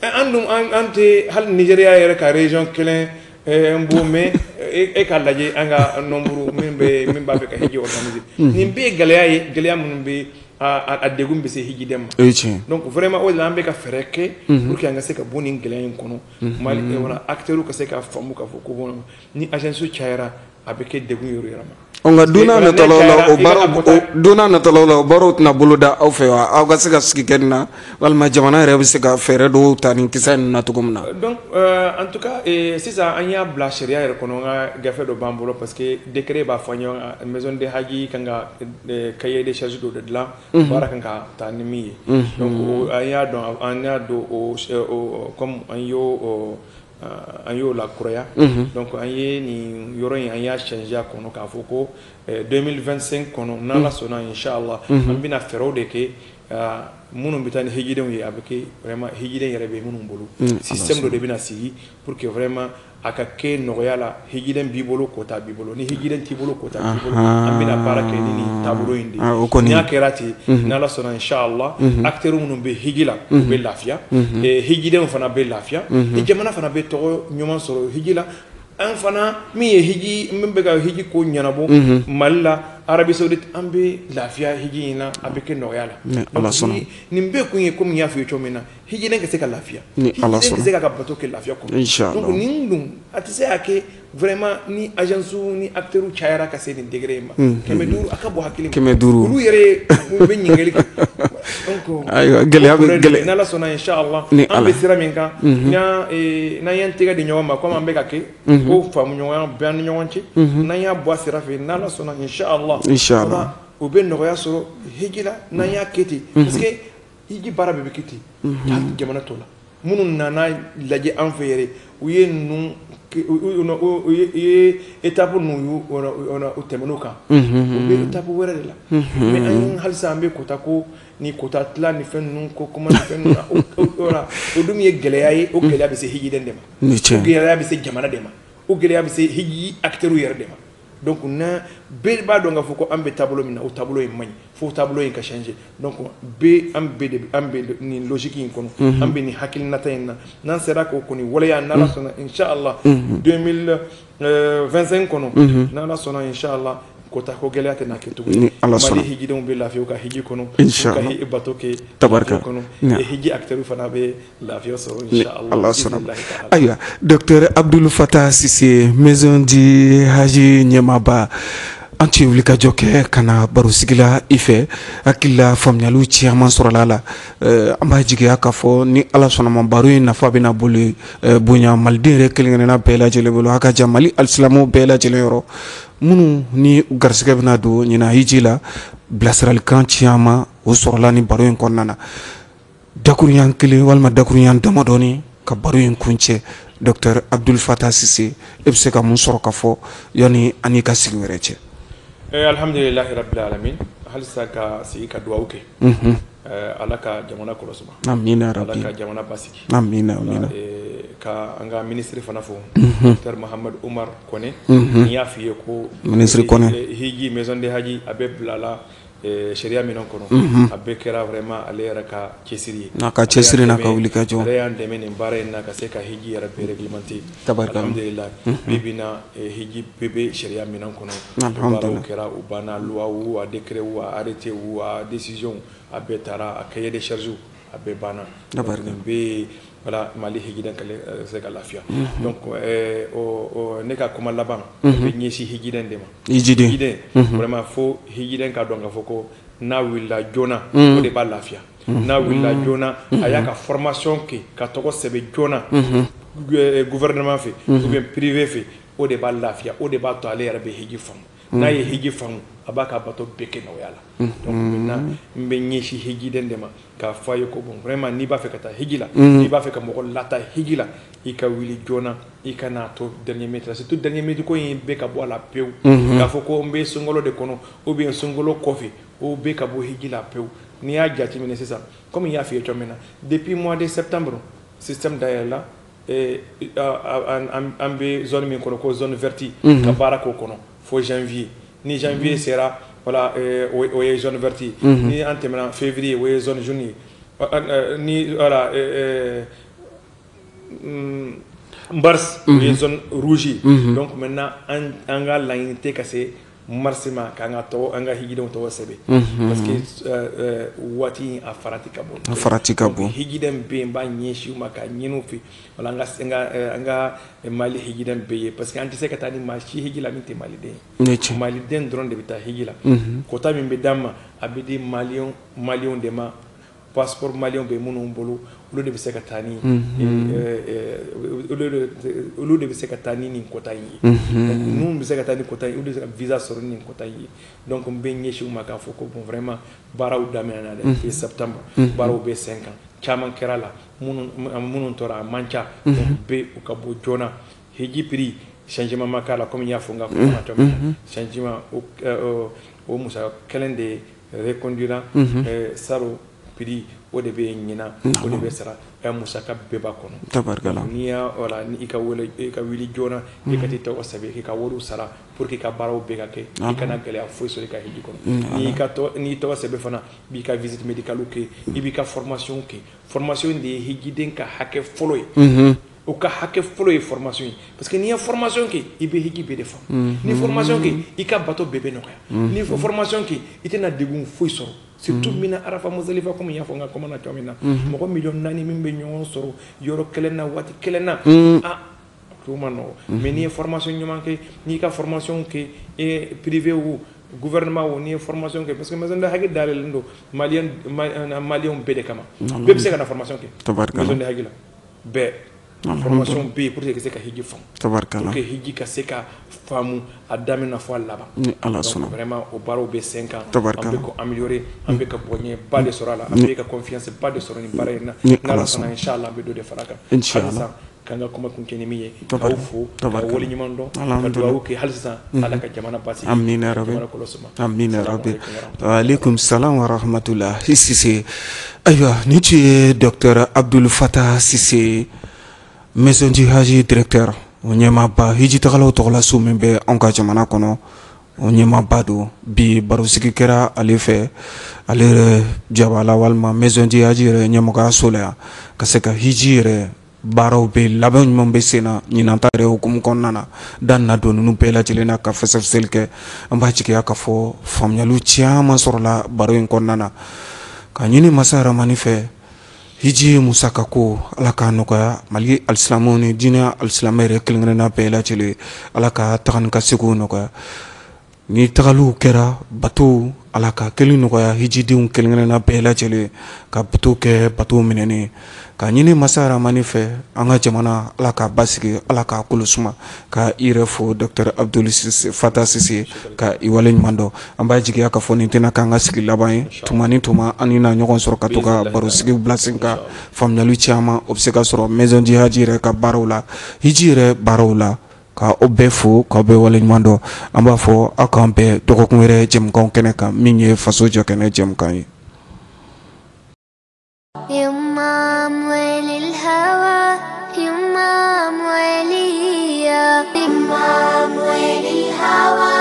An dun, an tɛ hali Nigeria yɛrɛ ka région kelen n b'o, mais e k'a lajɛ an ka nombre min bɛ, min b'a fɛ ka hiji organiser. Nin bɛɛ ye gɛlɛya ye, gɛlɛya minnu bɛ a degun bɛ se hijiden ma. O ye tiɲɛ. Donc vraiment, o de la an bɛ ka fɛɛrɛ kɛ pour que an ka se ka bɔ nin gɛlɛya in kɔnɔ. Mali, voilà, acteurs ka se ka faamu k'a fɔ ko bon, ni agence cayara, a bɛ kɛ degun ye yɛrɛ ma. Nka don n'a nataw la, o baaraw, don n'a nataw la, o baaraw tɛna bolo da aw fɛ wa? Aw ka se ka sigi kɛ nin na, walima jamana yɛrɛ bɛ se ka fɛɛrɛ dɔw ta nin kisɛ ninnu na cogo min na. Donc en tout cas, sisan an y'a bila sariya yɛrɛ kɔnɔ. N ka gafe dɔ b'an bolo, parce que décret b'a fɔ an ye, maison de haji kan ka cahier de charge dɔ de dilan, baara kan ka taa ni min ye. Donc an y'a dɔn, an y'a don o comme an y'o lakuraya. Donc an ye nin yɔrɔ in, an y'a changer a kɔnɔ k'a fɔ ko 2025 kɔnɔ, n'Ala sɔnna, inchallah, an bɛna fɛɛrɛw de kɛ minnu bɛ taa ni hijidenw ye, a bɛ kɛ vraiment hijiden yɛrɛ bɛ minnu bolo. Système dɔ de bɛna sigi pour que vraiment a ka kɛ nɔgɔya la. Hijiden b'i bolo, quota b'i bolo. Ni hijiden t'i bolo, quota t'i bolo. An bɛna baara kɛ ni nin taabolo in de ye. Ni y'a kɛra ten, n'Ala sɔnna, inchallah, acteurs minnu bɛ hiji la, u bɛ lafiya, hijidenw fana bɛ lafiya, ni jamana fana bɛ tɔgɔ ɲuman sɔrɔ hiji la. An fana min ye hiji, min bɛ ka hiji ko ɲɛnabɔ Mali la, Arabie Saoudite, an bɛ lafiya hiji in na, a bɛ kɛ nɔgɔya la. Ala sɔnna. Nin bɛɛ kun ye, komi n y'a f'i ye cogo min na, hijiden ka se ka lafiya, hijiden ka se k'a ka bato kɛ lafiya kɔnɔ. Donc nin dun, a tɛ se ka kɛ vraiment ni agence ni acteurs cayara ka se nin degré in ma. 500, a ka bɔ hakili ma. 500. Olu yɛrɛ bɛ ɲininkali kɛ. Donc ayiwa, gɛlɛya bɛ gɛlɛya. N'Ala sɔnna, inchallah, an bɛ sira min kan, n'an y'an tɛgɛ di ɲɔgɔn ma, komi an bɛ ka kɛ ko faamuɲɔgɔnya bɛ an ni ɲɔgɔn cɛ, n'an y'a bɔ a sira fɛ, n'Ala sɔnna, inchallah, inchallah, o bɛ nɔgɔya sɔrɔ hiji la n'an y'a kɛ ten, parce que hiji baara bɛɛ bɛ kɛ ten hali jamana tɔw la. Minnu nana lajɛ an fɛ yɛrɛ, u ye ninnu, u ye étape ninnu, u tɛmɛn'o kan, u bɛ étape wɛrɛ de la. Mais an halisa an bɛ quota ko ni quota tila ni fɛn ninnu ko kuma ni fɛn ninnu na, o dun ye gɛlɛya ye. O gɛlɛya bɛ se hijiden de ma, o gɛlɛya bɛ se jamana de ma, o gɛlɛya bɛ se hiji acteurs yɛrɛ de ma. Donc n'a bɛɛ b'a dɔn k'a fɔ ko an bɛ taabolo min na, o taabolo in man ɲi, fo taabolo in ka changer. Donc bɛɛ, an bɛɛ de, an bɛ nin logique in kɔnɔ, an bɛ nin hakilinata in na. N'an sera k'o kɔni waleya, n'Ala sɔnna, inchallah, 2025 kɔnɔ, n'Ala sɔnna, inchallah, quota ko gɛlɛya tɛna kɛ tuguni. Mali hijidenw bɛ lafiya u ka hiji kɔnɔ, u ka bato kɛ tabarika kɔnɔ, hiji acteurs fana bɛ lafiya sɔrɔ, inchallah. Ala sɔnna. Ayiwa, docteur Abdoul Fatah Cissé, maison du haji ɲɛmaaba, an tun ye wulikajɔ kɛ ka na barosigi la i fɛ. Hakilila faamuyaliw caman sɔrɔla a la. An b'a jigiya k'a fɔ ni Ala sɔnna ma, baro in nafa bɛna boli bonya maliden yɛrɛ kelen kelenna bɛɛ lajɛlen bolo. A ka jan Mali alisilamɛw bɛɛ lajɛlen yɔrɔ minnu ni garisɛgɛ bɛna don ɲinan hiji la, bilasiralikan caman o sɔrɔla ni baro in kɔnɔna na. Dakuruɲan kelen walima dakuruɲan damadɔni ka baro in kuncɛ, docteur Abdoul Fatah Cissé, e bɛ se ka mun sɔrɔ ka fɔ yanni an n'i ka sigi wɛrɛ cɛ? Alhamdulilahi rabbil alamin. Halisa ka sigi ka duwawu kɛ, Ala ka jamana kɔlɔsi, amina. Ala rabbi ka jamana basigi. Amina, amina. Ka an ka ministre fana fo, docteur Mahamad Umar Kone. N y'a f'i ye ko ministre Kone, hiji, maison de haji, a bɛ bila la sariya minɛn kɔnɔ, a bɛɛ kɛra vraiment ale yɛrɛ ka cɛsiri ye. N'a ka cɛsiri n'a ka wulikajɔ. Ale y'an dɛmɛ nin baara in na ka se ka hiji yɛrɛ bɛɛ réglementer. Tabarikala. Alhamdulillah, bi bi in na, hiji bɛɛ bɛ sariya minɛn kɔnɔ. Baaraw kɛra, u banna, loi ou a décret ou a arrêté ou a décision, a bɛɛ taara, a cahier de charge, a bɛɛ banna. Nin bɛɛ, voilà, Mali hijiden ka se ka lafiya. Donc o ne ka kuma laban bɛ ɲɛsin hijiden de ma. Hijiden. Hijiden, vraiment, fo hijiden ka dɔn k'a fɔ ko n'a wulila joona, o de b'a lafiya. N'a wulila joona, a y'a ka formation kɛ ka tɔgɔ sɛbɛn joona gouvernement fɛ ou bien privé fɛ, o de b'a lafiya, o de b'a to ale yɛrɛ bɛ hiji faamu. N'a ye hiji faamu, A b'a ka bato bɛɛ kɛ nɔgɔya la. Donc maintenant n bɛ ɲɛsin hijiden de ma k'a fɔ a ye ko bon, vraiment, n'i b'a fɛ ka taa hiji la, n'i b'a fɛ ka mɔgɔ lataa hiji la, i ka wuli joona, i ka n'a to dernier minute la. Surtout dernier minute ko in bɛ ka bɔ a la pewu. K'a fɔ ko n bɛ sunkalo de kɔnɔ ou bien sunkalo kɔfɛ, o bɛ ka bɔ hiji la pewu. N'i y'a jateminɛ sisan, comme n y'a f'i ye cogo min na, depuis mois de septembre système dayɛlɛla, an bɛ zone min kɔnɔ ko zone verte, ka baara k'o kɔnɔ fo janvier. Ni janvier sera, voilà, o ye zone verte ye. Ni an tɛmɛna février, o ye zone jaune ye. Ni voilà, mars, o ye zone rouge ye. Donc maintenant an ka laɲini tɛ ka se mars ma k'an ka tɔgɔ, an ka hijidenw tɔgɔ sɛbɛn, parce que waati in a farati ka bon. A farati ka bon. Hijiden bɛ yen, n b'a ɲɛsin u ma k'a ɲini u fɛ, wala an ka Mali hijiden bɛ yen, parce que an tɛ se ka taa ni maa si hiji la min tɛ maliden ye. Maliden dɔrɔn de bɛ taa hiji la. Quota min bɛ d'an ma, a bɛ di maliyɛnw de ma. Passeport maliyɛnw bɛ minnu bolo, olu de bɛ se ka taa ni olu de bɛ se ka taa ni nin quota in ye. Minnu bɛ se ka taa ni quota in ye, olu de bɛ se ka visa sɔrɔ ni nin quota in ye. Donc n bɛ ɲɛsin u ma k'a fɔ ko bon, vraiment, baaraw daminɛna dɛ depuis septembre, baaraw bɛ sen kan, caman kɛra la, minnu tora a man ca. Donc bɛɛ u ka bɔ joona. Hiji prix, changement ma k'a la, comme n y'a fɔ n ka kuma na cogo min na. Changement o musaka kelen de reconduira salon prix, o de bɛ ɲinan, o de bɛ sara, musaka bɛɛ b'a kɔnɔ. Tabarikala. N'i y'a, voilà, ni i ka wele, i ka wuli joona, i ka t'i tɔgɔ sɛbɛn, k'i ka wariw sara pour que i ka baaraw bɛɛ ka kɛ, i kana gɛlɛya foyi sɔrɔ i ka hiji kɔnɔ. N'i ka tɔgɔ, n'i tɔgɔ sɛbɛn fana, i b'i ka visite médicale kɛ, i b'i ka formation kɛ. Formation de ye hijiden ka hakɛ fɔlɔ ye. O ka hakɛ fɔlɔ ye formation ye, parce que n'i ye formation kɛ, i bɛ hiji bɛɛ de faamu. Ni formation kɛ, i ka bato bɛɛ bɛ nɔgɔya. N'i ye formation kɛ, i tɛna degun foyi sɔrɔ, surtout Mina, Arafa, Muzalifa. Comme n y'a fɔ n ka kuma na cogo min na, mɔgɔ 4 miliyɔn min bɛ ɲɔgɔn sɔrɔ yɔrɔ kelen na waati kelen na, ah, o ma nɔgɔ. Mais n'i ye formation ɲuman kɛ, n'i ka formation kɛ, e privé o, gouvernement o, n'i ye formation kɛ, parce que maison de hajj dayɛlɛlen don maliyɛnw bɛɛ de kama, bɛɛ bɛ se ka na formation kɛ maison de hajj la. Bɛɛ formation bɛ yen pour que ka se ka hiji faamu, pour que hiji ka se ka faamu a daminɛ na fo a laban. Ni Ala sɔnna. Donc vraiment, o baaraw bɛ sen kan, an bɛ ko améliorer, an bɛ ka bɔɲɛ ba de sɔrɔ a la, an bɛ ka confiance ba de sɔrɔ nin baara in na. N'Ala sɔnna, inchallah, an bɛ dɔ de fara a kan. Halisa k'an ka kuma kuncɛ ni min ye, k'aw fo, k'aw waleɲuman dɔn, ka dugawu kɛ hali sisan, Ala ka jamana basigi. Amina rabi, amina rabi. Aleykum salam wa rahmatullah. Sise, ayiwa, nin tun ye docteur Abdul Fatah Sise, maison du hajj directeur, o ɲɛmaaba, hijitagalaw tɔgɔla so min bɛ anw ka jamana kɔnɔ, o ɲɛmaaba don. Bi barosigi kɛra ale fɛ, ale yɛrɛ jabala walima maison du hajj yɛrɛ ɲɛmɔgɔyaso la yan, ka se ka hiji yɛrɛ baaraw bɛ labɛn ɲuman bɛ sen na ɲinan ta yɛrɛ hukumu kɔnɔna na, da na don ninnu bɛɛ lajɛlen na ka fɛsɛfɛsɛli kɛ. An b'a jigiya k'a fɔ faamuyaliw caman sɔrɔla baro in kɔnɔna na. Ka ɲini masa Ramani fɛ, hiji musaka ko, Ala k'a nɔgɔya Mali alisilamɛw ni diinɛ alisilamɛ yɛrɛ kelen-kelenna bɛɛ lajɛlen. Ala ka taga ni ka seginw nɔgɔya. Ni tagaliw kɛra, bato, Ala ka kelen nɔgɔya hijidenw kelen-kelenna bɛɛ lajɛlen ka bato kɛ bato minɛnen. Ka ɲini masa Ramani fɛ, an ka jamana, Ala k'a basigi, Ala k'a kolo suma. Ka i yɛrɛ fo, docteur Abdul Fatah Sise, ka i wale ɲuman dɔn. An b'a jigiya k'a fɔ nin tɛna k'an ka sigi laban ye. Tuma ni tuma, an ni na ɲɔgɔn sɔrɔ ka to ka barosigiw bila sen kan. Faamuyali caman o bɛ se ka sɔrɔ maison du hajj yɛrɛ ka baaraw la, hiji yɛrɛ baaraw la. Ka aw bɛɛ fo, k'aw bɛɛ waleɲuman dɔn. An b'a fɔ aw k'an bɛn dɔgɔkun wɛrɛ jɛmukanw kɛnɛ kan, min ye Faso jɔ kɛnɛ jɛmukan ye. يما أموال الهوى، يما أموالية، يما أموال الهوى،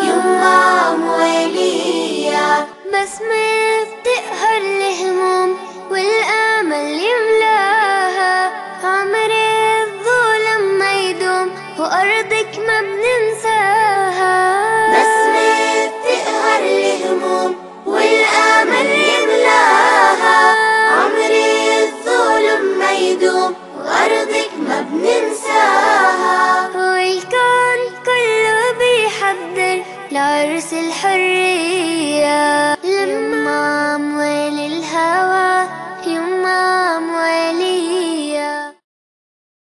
يما أموالية. بسمة بتقهر الهموم والأمل يملاها، عمر الظلم ما يدوم وأرضك ما بننساها. بسمة بتقهر الهموم والأمل يملاها، عمر الظلم ما يدوم وأرضك ما بننساها. والكون كله بيحضر لعرس الحرية.